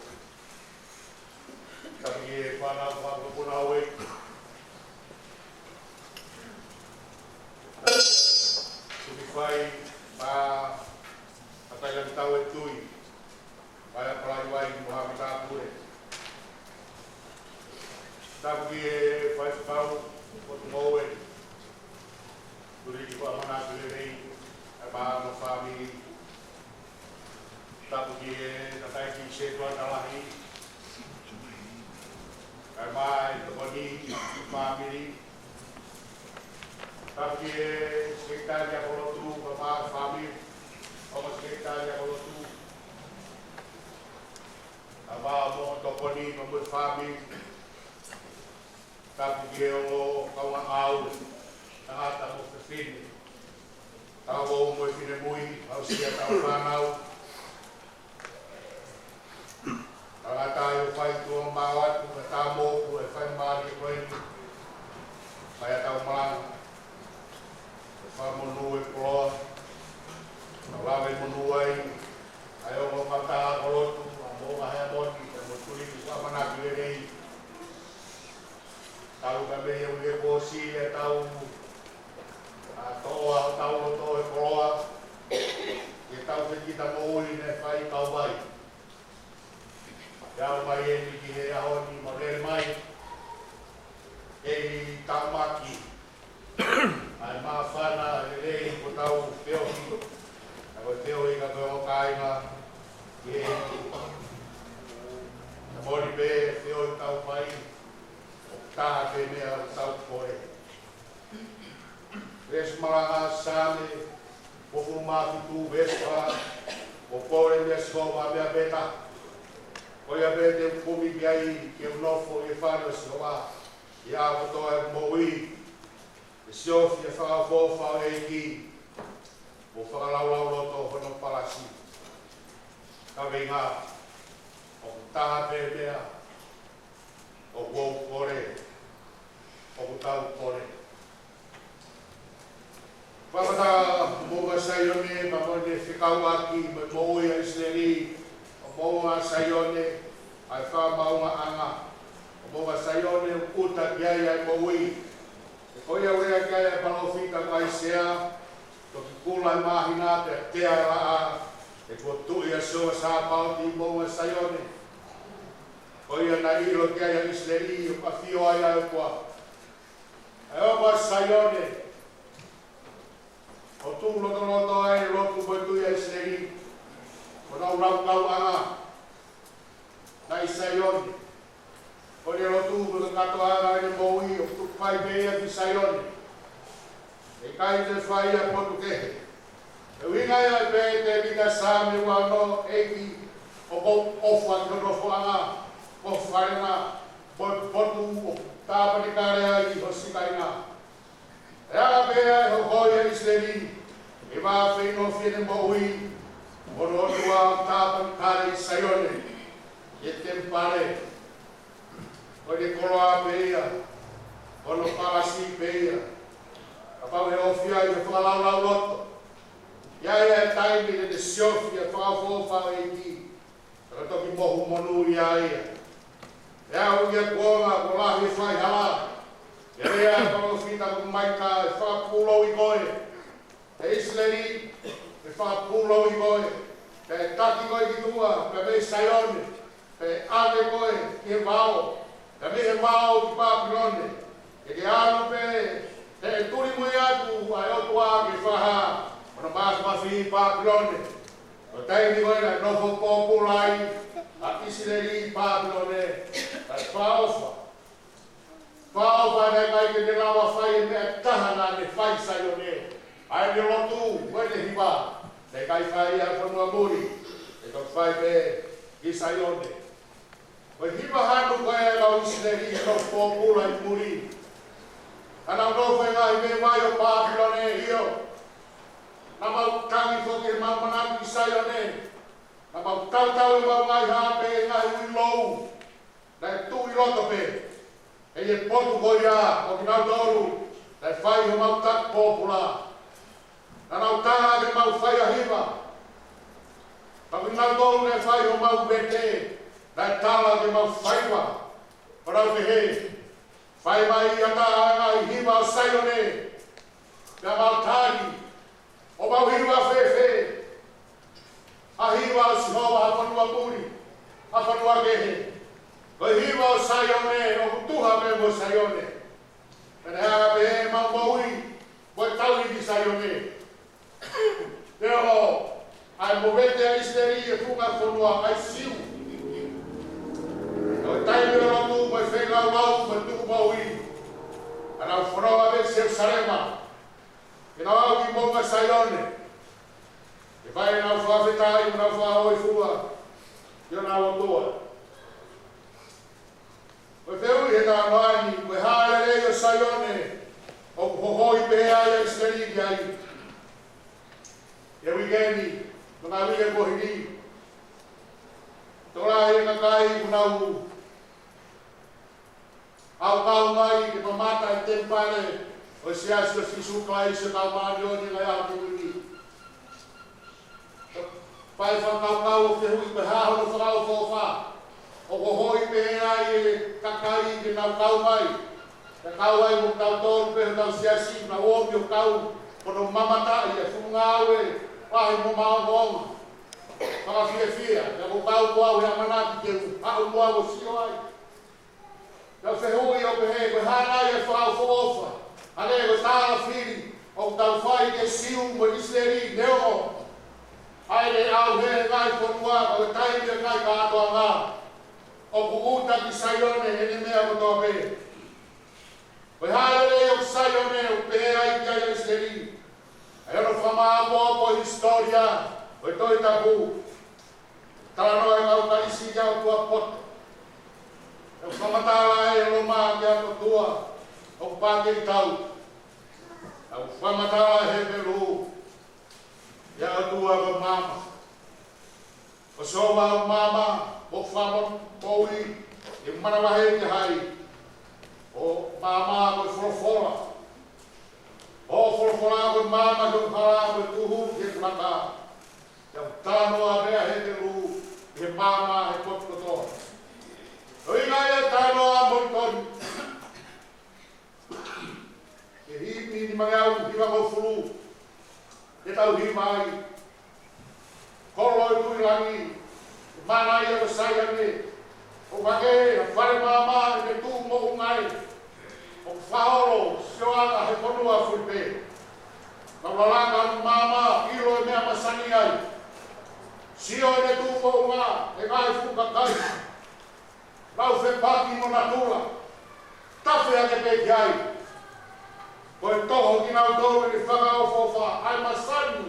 Tapu ki he fānau, fānau ko Punaue. Tuki fai, pā, pātai lan tau e tui. Pā ia palai vai, mo ha mita pule. Tapu ki he faifekau, ko Tumoue. Tuli ki ko amana ki lelei, e pā mo fāmili. Tapu ki he kakai ki se tua talahi. Kae mai tokoni fāmili. Tapu ki he sekelitali ʻa e lotu, kae mai fāmili. Ongo sekelitali ʻa e lotu. Kae mai mo tokoni mo e fāmili. Tapu ki he ongo kaungāngāue, tangata mo fefine. Tau ō mo e finemui, aʻusia ʻetau fānau. Tangata ʻoku fai tuʻa maʻu atu, ka tā moku e fai mālie ko eni. Fai ʻetau malanga. Fakamonū e koloa. Tau lave monū ai. ʻA e ongo kautaha ʻo e lotu, ʻa Moʻunga Heamoni, ʻa e mo Tuliki, ko amana ki lelei. Tau ka mei he uike kuo ʻosi ʻetau, ʻa, toʻo ʻa hotau loto he koloa, ke tau fekita moʻui ne fai kau vai. Ke aʻu mai eni ki he ʻaho ni mo lele mai, kei tāmaki, ʻa e māfana lelei ko ʻetau feohi, ʻa ko e feohi ka ko e ongo kāinga, ke, ka moli pē feohi tau fai, ʻoku taha pē meʻa ʻoku tau kole. Veesi malanga Saame, hongofulu mā fitu veesi fā, ʻoku kole meia Sihova meʻa pē taha. Ko ia pē te u kumi ki ai ke u nofo ʻi he fale ʻo Sihova, ʻi he ʻaho kotoa ʻeku moʻui. Ke siofi e fakaʻofoʻofa ʻo e ʻEiki, mo fakalaulauloto hono palasi. Kaveinga, ʻoku taha pē meʻa, ʻoku ou kole, ʻoku tau kole. Fakafetaʻi mo Moʻunga Saione, pea mo ʻene fekauʻaki mo e moʻui ʻa ʻIsileli, ʻa Moʻunga Saione, ʻa e fakamaauʻanga, ʻa Moʻunga Saione, ʻoku ʻuta ki ai ʻa e moʻui. He ko ia ʻoku lea ki ai ʻa e palōfita ko ʻAisea, toki kula e māhina pea tea e laʻā, he kuo tuʻi ʻa Sihova Sāpaoti ʻi Moʻunga Saione. Ko ia naʻe ʻilo ki ai ʻa ʻIsileli, ʻoku ʻafio ai ʻa e ʻOtua. ʻA e ʻOtua Saione, ʻoku tuʻu lotoloto ai e lotu mo e tui ʻa ʻIsileli, ko ʻenau laukauʻanga, naʻe ʻi Saione. Ko ʻene lotu mo e kātoanga ʻene moʻui ʻoku tuku fai pē ia ki Saione. ʻIkai te fai ia potu kehe. Ko e ʻuhinga ia ʻoku pehē ʻe Tēvita Saame ua ono, ʻEiki, ʻoku ou ʻofa ki ho nofoʻanga, ko ho falenga, mo e potu ʻoku tāpanekale ai ho sikainga. ʻE anga pē ʻa e hoko ʻa ʻIsileli, ʻe vāfeinofi ʻene moʻui, mo hono ʻOtua ʻoku tāpanekale ʻi Saione, ʻi he temipale. Ko ʻene koloa pē ia, ko hono palasi pē ia. Kapau ʻe ofi ai ʻi he fakalaulauloto, ʻe ʻi ai e taimi te te siofi e fakaʻofoʻofa ʻo e ʻEiki, ka toki mohu monū ia ia. ʻE aʻu ia kuonga kuo lahi e faihala. ʻE lea ʻa e palōfita ko Maika, ʻe fakapūlouʻi koe, ʻe ʻIsileli, ʻe fakapūlouʻi koe, pea ʻe taki koe ki tuʻa, pea mei Saione, pea ʻe ʻave koe ki he vao, pea mei he vao ki Pāpilone. Ke ke ʻalu pē, he ʻe tuli mo ia atu ʻa e ʻOtua ke fakahā hono māfimafi ʻi Pāpilone. Ko e taimi ko ē naʻe nofo pōpula ai ʻa ʻIsileli ʻi Pāpilone, kae fakaʻofa. Fakaʻofa naʻe ʻikai ke ne lava fai e meʻa ʻe taha naʻa ne fai ʻi Saione. ʻA ʻene lotu, mo ʻene hiva, naʻe ʻikai fai ia he fonua muli, ʻe toki fai pē ʻi Saione. Ko e hiva hanu ko ē ʻa e kau ʻIsileli ʻi he nofo pōpula ʻi muli. Naʻa nau nofo he ngaahi veʻe vai ʻo Pāpilone, ʻio, naʻa mau tangi foki ʻemau manatu ki Saione. Naʻa mau tautau ʻemau ngaahi hā pē he ngaahi ui lou naʻe tuʻu ʻi loto pē, ʻi he potu ko ia ʻo kinautolu naʻe fai homau taki pōpula. Naʻa nau tala ʻaki ʻemau faiva hiva, pea ko kinautolu naʻe fai homau vete naʻe tala ʻaki ʻemau faiva, ʻo nau pehē: Fai mai ʻe ha taha ʻa e ngaahi hiva ʻo Saione. Pea mau tali: ʻOku mau hiva fēfē? ʻA e hiva ʻo Sihova ʻa e fonua muli, ʻa e fonua kehe. Ko e hiva ʻo Saione, ʻoku tuha pē mo Saione. Pea ne hanga pē ʻemau moʻui mo e tauhi ki Saione. Pea ʻo ʻai mo vete ʻa ʻIsileli, ʻa e funga fonua ʻa e Siu. Ko e taimi ʻo e lotu mo e feilaulau mo e tuʻu moʻui, naʻa nau fononga mei Selusalema ke nau aʻu ki moʻunga Saione, ke fai ʻenau fakafetaʻi mo ʻenau fakahōifua ki honau ʻOtua. Ko e fehuʻi he talanoa ni, ko e hā e lelei ʻo Saione ʻoku hohoi pehē ai ʻa ʻIsileli ki ai? ʻI he uike ni, mo e ngaahi uike kuo hili, tokolahi e kakai kuo nau ʻaukau mai ke mamata ʻi he temipale ʻo e Siasi ʻo Sīsū Kalaisi ʻo e Kau Māʻoniʻoni ʻi he Ngaahi ʻAho Kimui ni. Fai fakakaukau ʻo fehuʻi pe ko e hā hono fakaʻofoʻofa ʻoku hohoi pehē ai e kakai ke nau kau mai, ke kau ai mo kitautolu pē hotau siasi, nau ō mai ʻo kau, ko hono mamataʻi e fuʻu ngāue lahi mo maʻongoʻonga. Fakafiefia, pea ko au, ko au ʻe ʻamanaki ke u haʻu muʻa ʻo sio ai. Naʻa nau fehuʻi ʻo pehē, ko e hā nai e fakaʻofoʻofa, hangē ko e tālafili ʻoku tau fai ki he Siu mo ʻIsileli, neongo ʻa e ʻauhē e ngaahi fonua, ko e taimi e ngaahi kātoanga, ʻoku ʻuta ki Saione ʻene meʻa kotoa pē. Ko e hā e lelei ʻo Saione ʻoku pehē ai ki ai ʻa ʻIsileli? ʻA ia ʻoku fakamāʻopoʻopo ʻi he hisitōlia ʻo e Tohi Tapu. Talanoa e kau Kalisi ki he ʻotua poto. ʻOku fakamatala ʻe Loma ki he ʻotua ʻoku pākei tau. ʻOku fakamatala ʻe Hepelū ki he ʻotua ko e maama. ʻOku sio mai ʻa e maama mo e fakamoʻui, ʻe manavahē ki hai. ʻO maama ko e folofola. ʻO folofola ko e maama, ko e hala ko e tuhu ki he kulaka. ʻOku talanoa pē ʻa Hepelū ki he maama he potu kotoa. ʻOku ʻi ai e talanoa moʻoni. Ko e himi nimangeau hivangofulu, ʻe tau hiva ai: Kolo ʻo e tuʻi langi, ʻe mana ia ko Saione, ʻo hangē ha fale maama ʻi he tuʻu moʻunga ē, ʻoku fakaholo sioʻanga he fonua fuli pē. Naʻa nau lalanga ʻi he maama, ʻilo e meʻa ʻe masani ai. Sio ʻi he tuʻu moʻunga e ngaahi fuʻu kakai, nau fepaki mo natula, tafe hake pē ki ai. Ko e toho kinautolu ʻi he fakaʻofoʻofa, ʻa e masani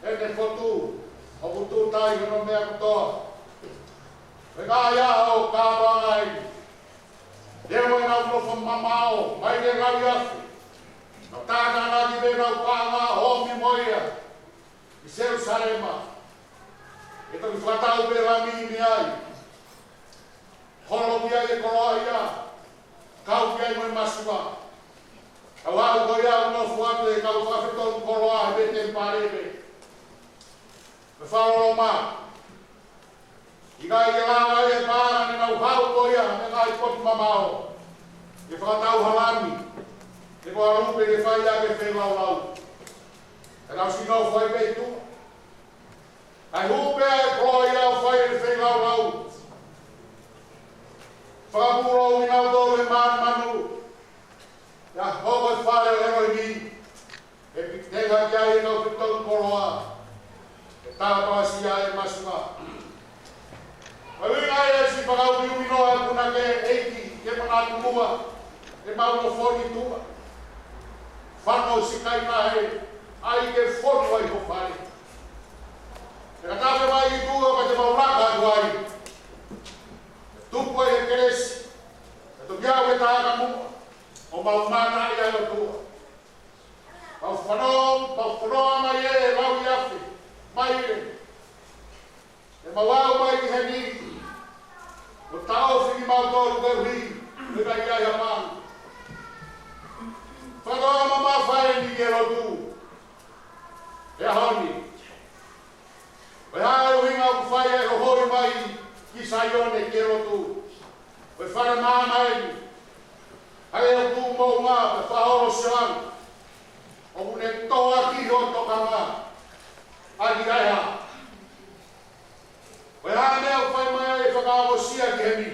ʻene fotu, ʻoku tūtai hono meʻa kotoa. Ko e ngaahi ʻaho kātoanga eni, neongo ʻenau nofo mamaʻo mai he ngaahi afi, nau tānaki pē ʻenau paʻanga ʻo ō mai mo ia ʻi Selusalema. ʻE toki fakatau pē lami mei ai, holo ki ai e koloaʻia, kau ki ai mo e masiva. Kau aʻu ko ia ʻo nofo atu e kau fakafetonu koloa he temipale pē. Ko e fakaloloma. ʻIkai ke lava e paʻanga ne nau haʻu ko ia mei he ngaahi potu mamaʻo ke fakatau ha lami, pe ko ha lupe ke fai ʻaki e feilaulau. Ka nau siʻi nofo ai pē ʻi tuʻa. Kae hū pē ʻa e koloaʻia ʻo fai e feilaulau. Fakapūlou kinautolu he mānumanu. Pea hoko e fale ʻo ʻElohimi, ʻe pitenga ki ai e kau fakafetonu koloa, ʻe tāpalasia e masiva. Ko e ʻuhinga ia e siʻi fakaumiumi noa e punake: ʻEiki, ke manatu muʻa, ʻemau nofo ʻi tuʻa. Fano siʻi kainahe, ʻai ke fonu ai ho fale. Pea ka tafe mai ki tuʻa, ka te mau laka atu ai. Tupu ai e kelesi, ka toki aʻu e taʻataʻa muʻa. ʻo mau mata ia ʻOtua. Mau fanongo, mau fanongo mai ē, lau i afe, mai ē. ʻE mau aʻu mai ki heni, ʻo taʻofi kimautolu koeʻuhi, ʻe ʻikai ai ha mā. Fanongo mamafa eni ki he lotu, he ʻaho ni. Ko e hā e ʻuhinga ʻoku fai ai hoʻo holi mai ki Saione ki he lotu? Ko e fale maama eni. ʻAi ʻoku moʻunga pe faʻa holo sioʻanga. ʻOku ne tohoakiʻi hoʻo tokanga. ʻAi ai ha. Ko e hā e meʻa ʻoku fai mai ai e fakaongosia ki heni?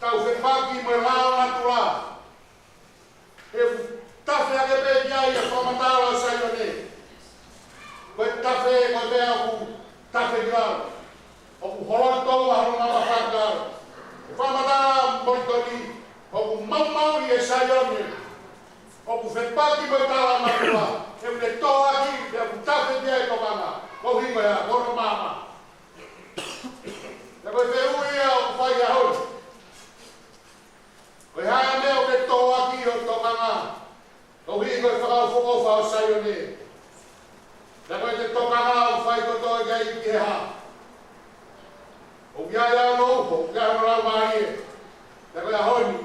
Tau fepaki mo e lao natula. He ʻoku tafe hake pē ki ai e fakamatala ʻo Saione. Ko e tafe, ko e meʻa ʻoku tafe ki lalo. ʻOku holo atu ʻa hono mamafa ki lalo. Ko e fakamatala ʻa Molitoni, ʻoku maumauʻi ʻe Saione. ʻOku fepaki mo e tala ʻa e mātuʻa. He ʻoku ne tohoakiʻi, he ʻoku tafe ki ai e tokanga. Ko e ʻuhinga ia, ko hono maama. Pea ko e fehuʻi ia ʻoku fai he ʻaho ni. Ko e hā e meʻa ʻoku ne tohoakiʻi hoʻo tokanga? Koeʻuhi ko e fakaʻofoʻofa ʻo Saione. Pea ko ʻete tokanga ʻoku fai kotoa ki ai ki he hā? ʻOku ʻi ai hono uho, ʻoku ʻi ai hono laumālie. Pea ko e ʻaho ni,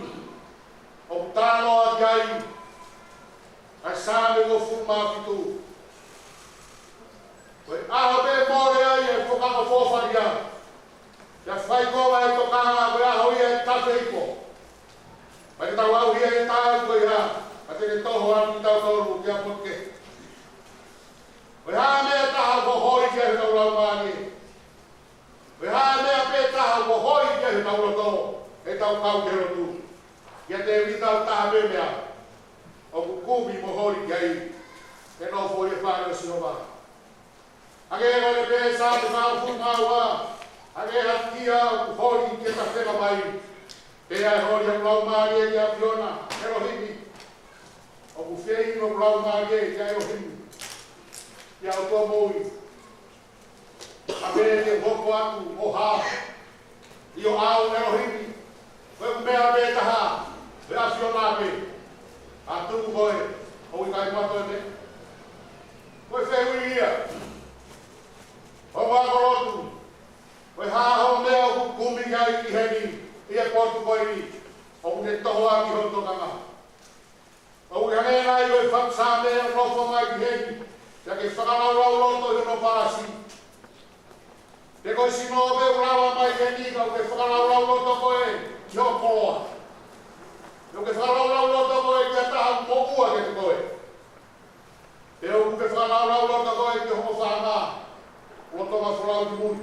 ʻoku talanoa ki ai ʻa e Saame uofulu mā fitu. Ko e ʻaho pē ʻe mole ai e fakaʻofoʻofa ia. Pea fai ko ā e tokanga, ko e ʻaho ia ʻe tafe ipo. Pea ke tau aʻusia e taimi ko ia, ka te ne toho atu kitautolu ki he potu kehe. Ko e hā e meʻa ʻe taha ʻoku holi ki ai hotau laumālie? Ko e hā e meʻa pē ʻe taha ʻoku holi ki ai hotau loto, heʻetau kau ki he lotu? ʻIate kitautolu taha pē meʻa ʻoku kumi mo holi ki ai, ke nofo ʻi he fale ʻo Sihova. Hangē ko ʻene pehē ʻe Saame fāngofulu mā ua, hangē ha kia ʻoku holi ke tafenga mai, pea ʻe holi hoku laumālie kia ʻAfiona, ʻElohimi. ʻOku fie inu hoku laumālie kia ʻElohimi, kia ʻOtua moʻui. ʻA pē te u hoko atu ʻo hao. ʻIo, ʻAu ʻElohimi, ko e meʻa pē ʻe taha, ko e ʻAfiona pē. ʻA tuku koe, ʻoku ʻikai mato e meʻa. Ko e fehuʻi ia. Ongo ako lotu. Ko e hā hoʻo meʻa ʻoku kumi ai ki heni, ʻi he potu ko eni, ʻoku ne tohoakiʻi hoʻo tokanga? ʻOku hangē nai ko e faʻu Saame ʻoku nofo mai ki heni, pea ke fakalaulauloto ʻi hono palasi? Pe ko e sino pē ʻoku lava mai heni, ka ʻoku ke fakalaulauloto koe ki hoʻo koloa? Pe ʻoku ke fakalaulauloto koe ki ha taha ʻoku moʻua kiate koe? Pe ʻoku ke fakalaulauloto koe ki hoʻo ʻofaʻanga, lolotonga folau ki muli?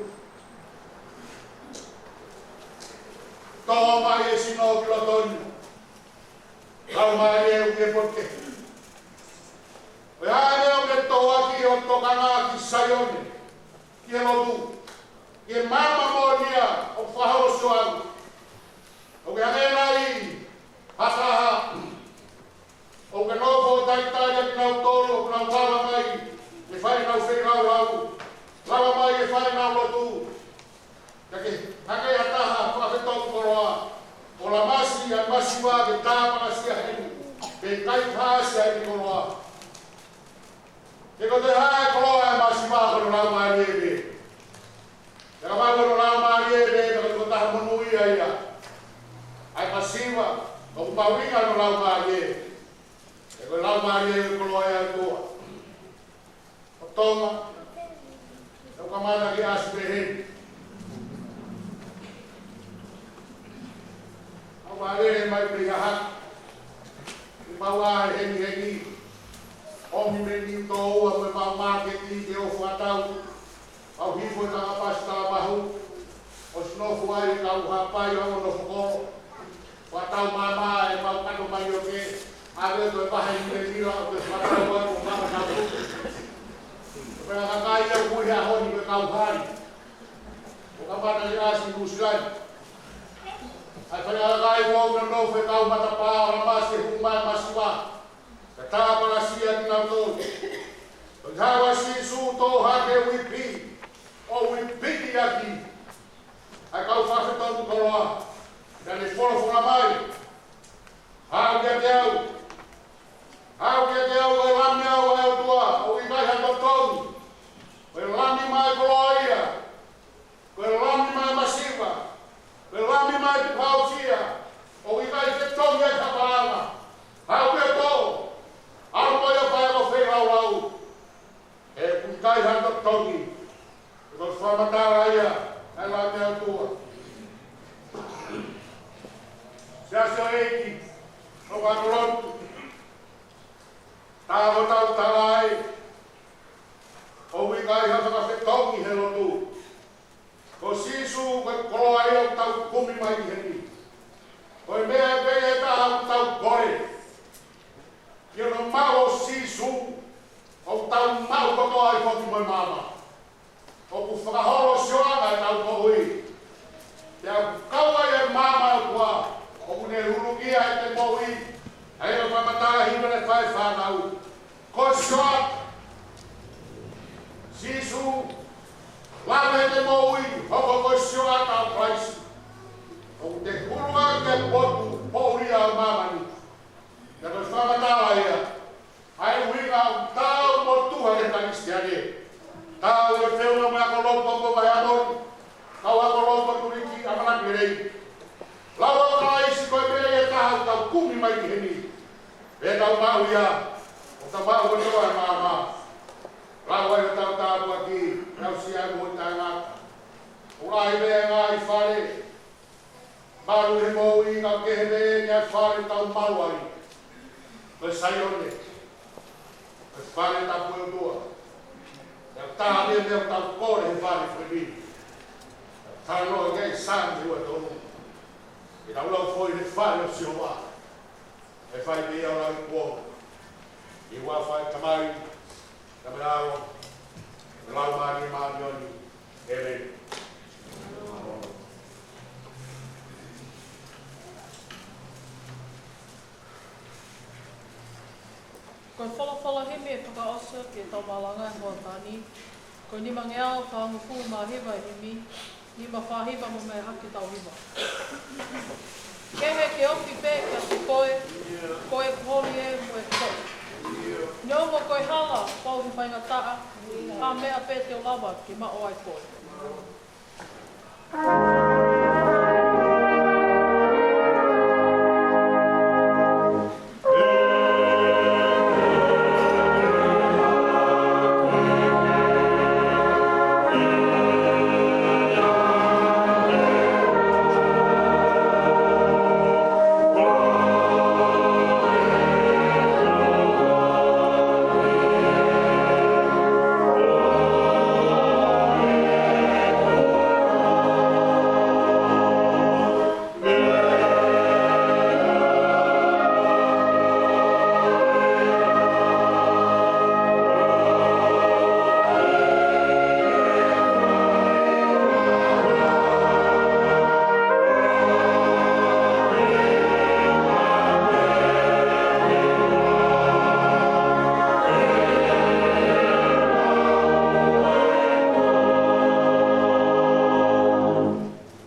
Toho mai e sino ki loto ni. Laumālie ʻoku ke poke. Ko e hā e meʻa ʻoku ne tohoakiʻi hoʻo tokanga ki Saione, ki he lotu, ki he maama moʻonia ʻoku fakaholo sioʻanga? ʻOku hangē nai ha taha ʻoku ke nofo ʻo talitali ʻa kinautolu ʻoku nau lava mai ʻo fai ʻenau feilaulau, lava mai ʻo fai ʻenau lotu, ka ke hangē ha taha fakafetongi koloa, ʻo lamasi ʻa e masiva ke tāpalasia heni, pe kai paasi ʻa e koloa? He ko e hā e koloa ʻa e masiva? Ko hono laumālie pē. Pea kapau ko hono laumālie pē, pea ko e tokotaha monūʻia ia, ʻa e masiva ʻoku mahuʻinga hono laumālie. He ko e laumālie ko e koloa ʻa e ʻOtua. ʻO Tonga, ʻoku kamata ke ʻasi pē heni. ʻOku ʻalele mai pē ia hake. ʻI mau ʻa e heni heni. ʻOmi mei Niutōua mo e mau māketi ke ʻofa tau. ʻOku hifo e kau pasi talamahu, ʻosi nofo ai e kau hapai ʻo nofo kolo. Kuo tau māmā e mau kato mai ʻo ke ʻave ʻo toe vahe ʻi he mila ʻo toe fakatau ai ko mama tau. Ko e kakai ia ʻoku ʻi he ʻaho ni ko e kau hali. ʻOku kamata ke ʻasi Nuʻusila ni. ʻA e fale ʻa e kakai ʻoku nonofo e kau matapā ʻo lamasi e hū mai e masiva, ka tāpalasia kinautolu. Ko e hā ʻa Sīsū? Toho hake e uipi, ʻo uipi ʻaki ʻa e kau fakafetongi koloa. Naʻa ne folofola mai, toki, ʻoku fakamatala ia ʻa e Laumālie ʻo e ʻOtua. Siasi ʻo e ʻEiki, ʻoku ʻalu lotu, tā ko ʻetau tala ē, ʻoku ʻikai ha fakafetongi he lotu. Ko Sīsū ko e koloa ia ʻoku tau kumi mai ki heni. Ko e meʻa pē ʻe taha ʻoku tau kole, ʻi hono maʻu ʻo Sīsū, ʻoku tau maʻu kotoa ai foki mo e maama. ʻOku fakaholo sioʻata ʻetau moʻui. Pea ʻoku kau ai e maama ʻo e ʻOtua, ʻoku ne huluʻia ʻete moʻui. ʻA ia ʻoku fakamatala ʻi he hiva naʻe fai ʻe he fānau. Ko e sioʻata. Sīsū, lave ʻete moʻui, hoko ko e sioʻata ʻo Kalaisi. ʻOku te huluʻaki e potu, poʻuli ʻa māmani. Pea ko e fakamatala ia ʻa e ʻuhinga ʻoku tau motuʻa he Kalisitiane. Tau ʻi he feʻunga mo e ako lotu ʻo Vaheamoni. Tau ako lotu ʻo Tuliki, ʻamanaki lelei. Lau ʻa Kalaisi ko e meʻa ia ʻe taha ʻoku tau kumi mai ki heni. Pea tau maʻu ia, ʻoku tau maʻu kotoa e maama. Lau ai hotau tāpuaki, tau sio ai mo e taʻengata. ʻOku lahi e ngaahi fale malu he moʻui, ka kehe pē eni ʻa e fale ʻoku tau maʻu ai. Ko e Saione, ko e fale tapu ʻo e ʻOtua. Pea taha pē meʻa ʻoku tau kole he fale ko eni. Talanoa ki ai Saame ua tolu. Ke tau lau foʻi he fale ʻo Sihova. ʻE fai pē ia ʻo lauikuonga. ʻI he huafa ʻo e Tamai, mo e ʻAlo, mo e Laumālie Māʻoniʻoni. ʻĒmeni. Ko e folofola himi ʻe fakaʻosi ki heʻetau malanga he hoʻatā ni, ko e nimangeau fāngofulu mā hiva e himi, nima fā hiva mo mei hake tau hiva. Kehe ke ofi pē kiate koe, ko e holi ē mo e koe. Neongo ko e hala, pau he faingataʻa, ha meʻa pē te u lava ke maʻu ai koe.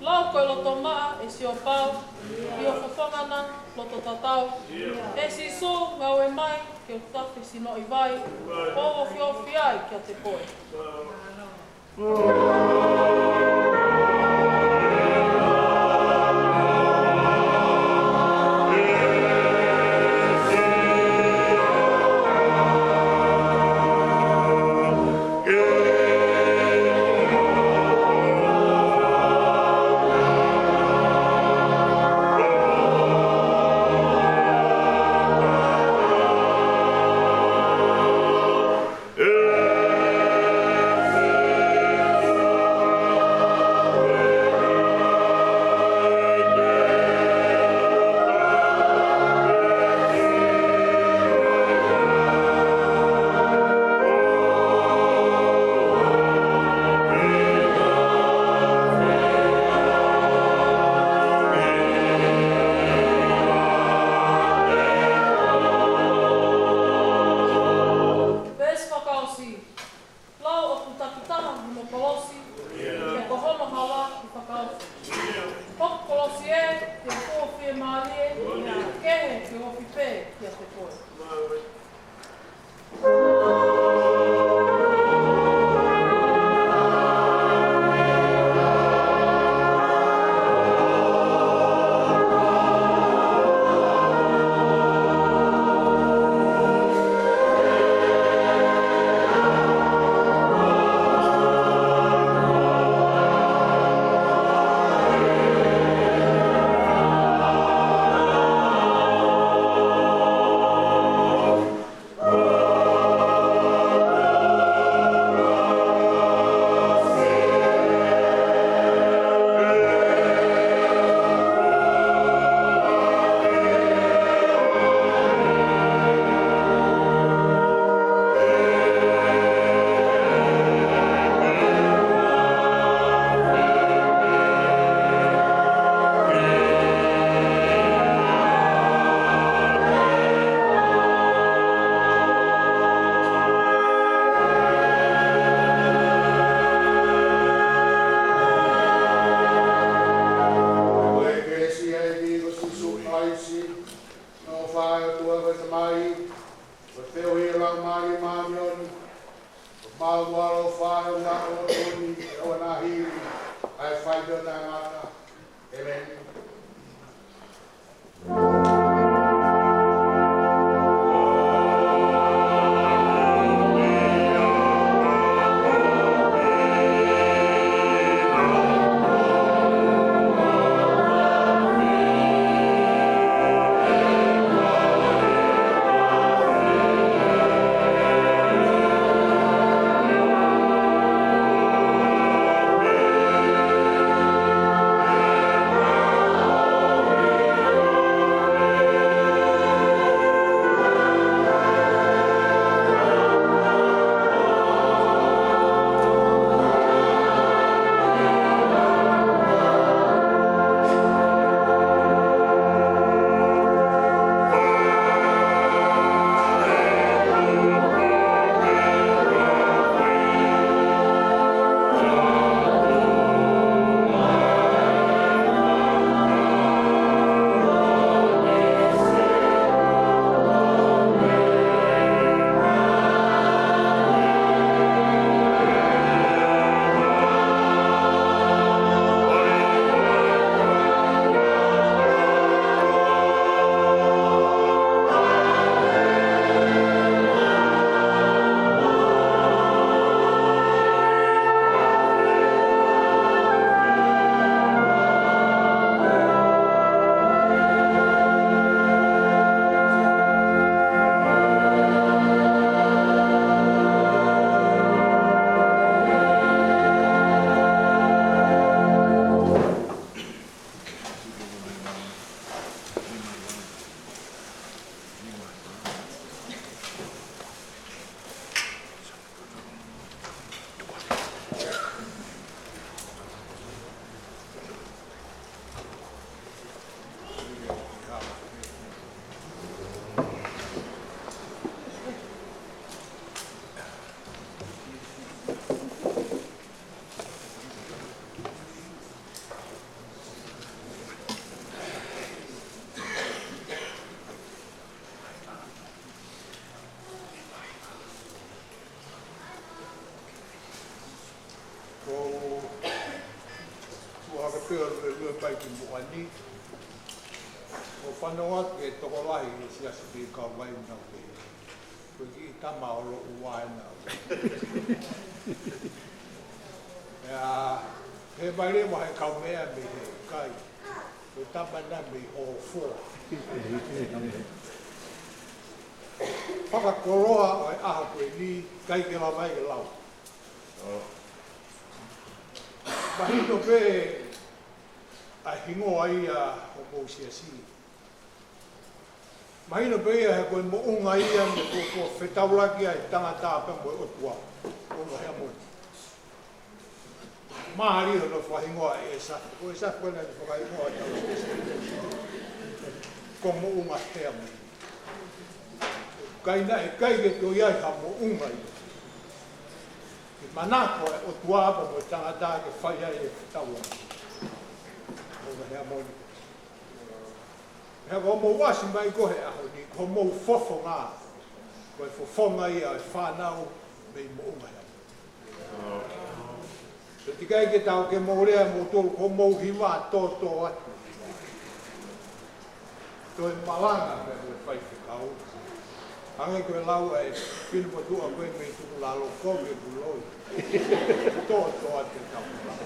Lau ko e loto maʻa ʻe Siopau, ʻi ho fofonga na loto tatau. ʻE Sīsū, ngāue mai ke u tafe sinoʻi vai, ʻo ofiofi ai kiate koe. Mālō, ʻofa ʻa e ʻOtua ʻi he ʻaho ni, ʻo na hili ʻa e faitoʻo taʻengata. ʻEmeni. Ko u tuʻu hake pē ʻo lue, lue pē ki muʻa ni. ʻO fanongo atu ki he tokolahi ʻi he siasi pē kau mai nau pē. Ko e kiʻi tama ʻo loʻu ua ena. ʻIa, he mai leva he kaumeʻa mei he kai. Ko e tama na mei Hōfoa. Fakakoloa ʻo e ʻaho ko eni, ʻikai ke lava ai ke lau. Mahino pē ʻa e hingoa ia ʻo homou siasi. Mahino pē ia he ko e moʻunga ia naʻe ko, ko e fetaulaki ai tangata pea mo e ʻOtua. Moʻunga Heamoni. Mālie hono fakahingoa ʻe ʻEsafe. Ko ʻEsafe ko ena naʻe fakahingoa ʻe Tausi. Ko Moʻunga Heamoni. ʻIkai naʻe ʻikai ke toe ʻi ai ha moʻunga ia. Ke manako e ʻOtua pea mo e tangata ke fai ai e fetaulaki. Moʻunga Heamoni. He ko hoʻomou ʻasi mai ko ē he ʻaho ni, ko hoʻomou fofonga. Ko e fofonga ia e fānau mei Moʻunga Heamoni. Pea ʻikai ke tau ke mou lea moutolu ko hoʻomou hiva tōtō atu. Toe malanga pē ko e faifekau. Hangē ko e lau ʻa e Filipo Tuʻa ko ē mei Tukulalo ko e kuloi. Tōtō atu e tau malanga.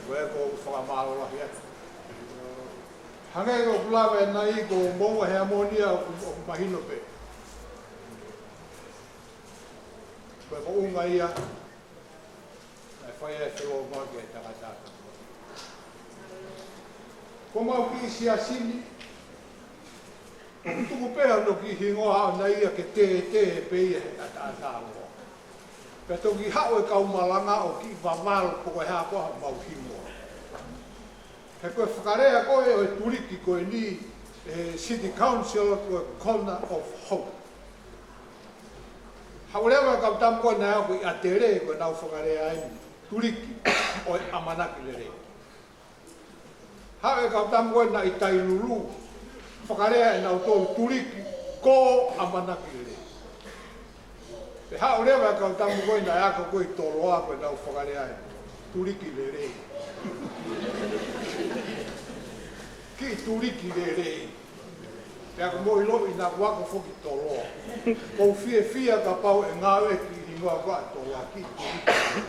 Ko e ko u fakamālō lahi atu. Hangē ko ʻeku lave ʻanenai ko Moʻunga Heamoni ʻoku, ʻoku mahino pē. Ko e moʻunga ia, naʻe fai ai e felōngoaki ʻa e tangata. Ko homau kiʻi siasi ni, ʻoku tuku pē hono kiʻi hingoa ʻaʻana ia ke tētē pē ia he ʻataʻatā loa. Pea toki haʻu e kau malanga ʻo kiʻi vavalo pe ko e hā koā homau hingoa. He ko e fakalea ko ē ʻo e tuliki ko eni, ʻe he City Council ko e Corner of Hope. Haʻu leva e kau tama ko ē naʻe aʻu ko ē ʻi ʻAtele ko ʻenau fakalea eni, tuliki ʻo e ʻamanaki lelei. Haʻu e kau tama ko ē naʻe ʻi Tailulu, fakalea ʻe nautolu tuliki ko ʻamanaki lelei. Pea haʻu leva e kau tama ko ē naʻe ako ko ē ʻi Toloa, ko ʻenau fakalea ē, tuliki lelei. Kiʻi tuliki lelei. Pea ʻoku mou ʻiloʻi naʻa ku ako foki ʻi Toloa. ʻOku ou fiefia kapau ʻe ngāueʻaki e hingoa ko ē ʻa Toloa, kiʻi tuliki lelei.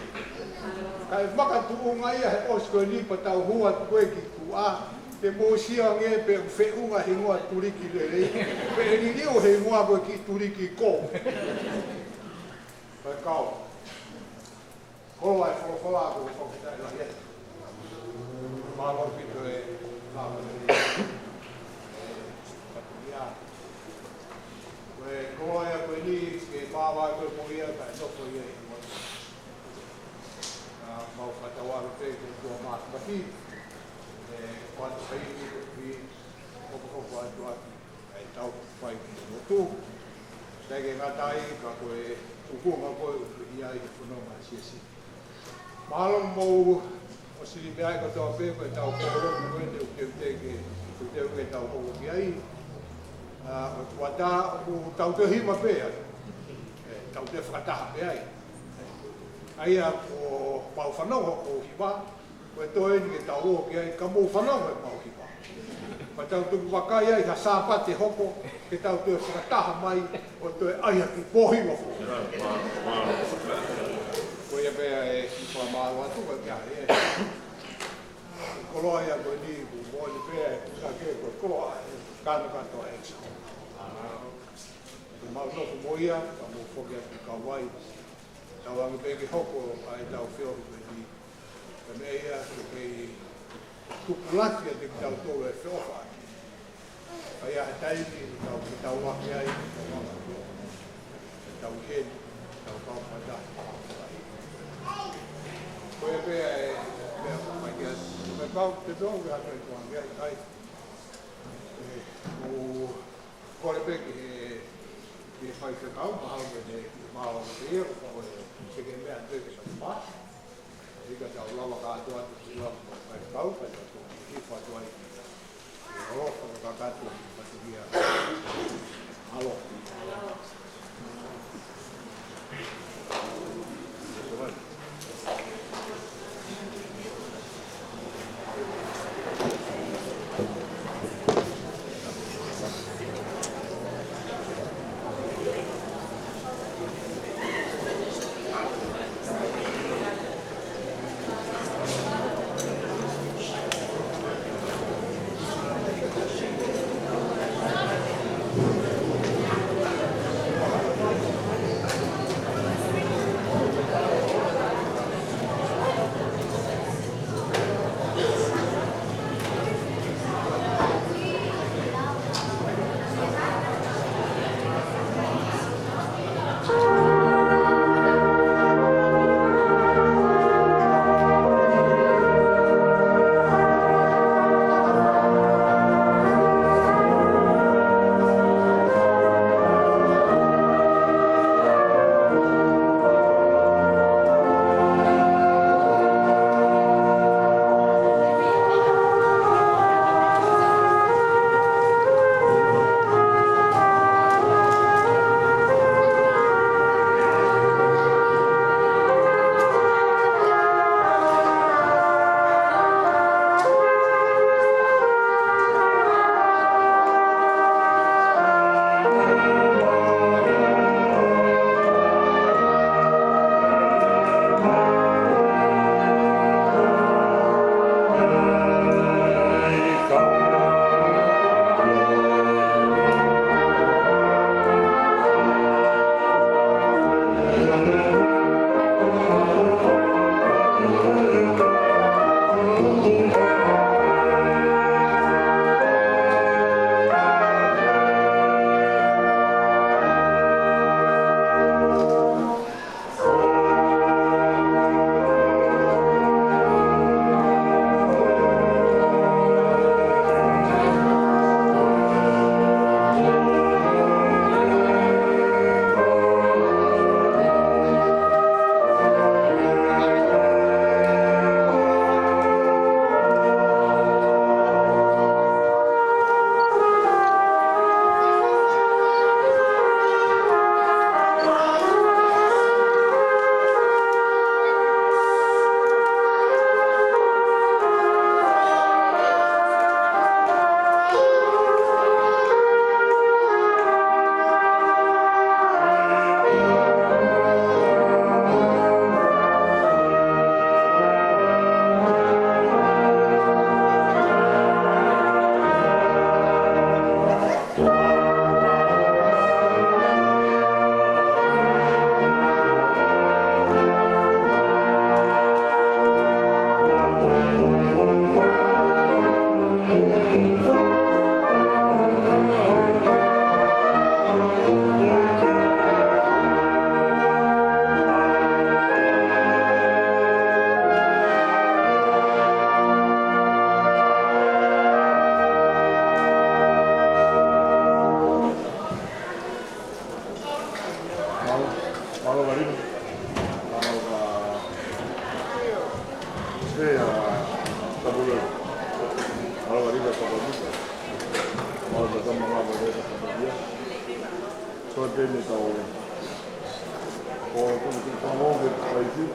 Kae makatuʻunga ia he ʻosi ko eni pea tau hū atu ko ē ki tuʻa, te mou sio ange pe ʻoku feʻunga e hingoa tuliki lelei, pe ʻe liliu e hingoa ko ē kiʻi tuliki ko. Ko e kau. Koloa e folofola, ko e fakafetaʻi lahi atu. Mālō ʻaupito e lava lelei. Ko e koloa ia ko eni, ke māvae ko ē mo ia, kae nofo ia ʻi muʻa. ʻA, mau fakatauange atu pē ki he ʻOtua Māfimafi, ʻe, ʻoatu ha ivi koeʻuhi, hokohoko atu ʻaki ʻa e tau fai ki he lotu. Sai ke ngata ai, ka ko e tuʻunga ko ē ʻoku ʻi ai e fononga ʻa e siasi. Mahalo mou ʻosi meaʻi kotoa pē ko e tau kolo ko ē te u teuteu ke, teuteu ke tau hoko ki ai. ʻA, ʻo e kuata, ʻoku tau toe hima pē ai. ʻE, tau toe fakataha pē ai. ʻA ia ko ʻemau fanongo ko hiva, ko e toe eni ke tau ō ki ai, ka mou fanongo ʻemau hiva. Pea tau tuku vakai ai ha Sāpate hoko, ke tau toe fakataha mai, ʻo toe ʻai ha kiʻi pōhiva foki. Ko ia pē ʻa e kiʻi fakamālō atu, ka kia he. Koloa ia ko eni, ʻoku moʻoni pē ʻa e, ka ke ko e koloa, ʻe, kānokato ʻa e ʻEiki. Ke mau nofo mo ia, ka mou foki atu ki Kauvai. Tauange pē ke hoko ʻa e tau feohi ko eni. Ka meʻa ia ke kei tupulaki ʻa kitautolu e feʻofaʻaki. ʻA ia he taimi ʻe tau, ke tau ake ai, ke tau ake ai. Ke tau heni, ke tau kau fakataha. Ko ia pē ʻa e, meʻa ko mai kia, ko e kau, te tau ke hake ko ange ai, ai. ʻE, ʻo, kole pē ki he, ki he faifekau, mahalo ko e, mahalo ko e, ko e, ko e, ke meʻa te ke sa pa. ʻIkai ke tau lava kātoa atu ki lalo mo e faifekau, ka tau toki hifo atu ai. ʻE, ʻo, fakakakato, ka te ia. Alo. Mālō Valiva. Mālō ka pea Tapulelo. Mālō Valiva Tapamuka. Mālō ka tama lava le ka tapadia. So tēnei tau. Ko tēnei tau ke paisi.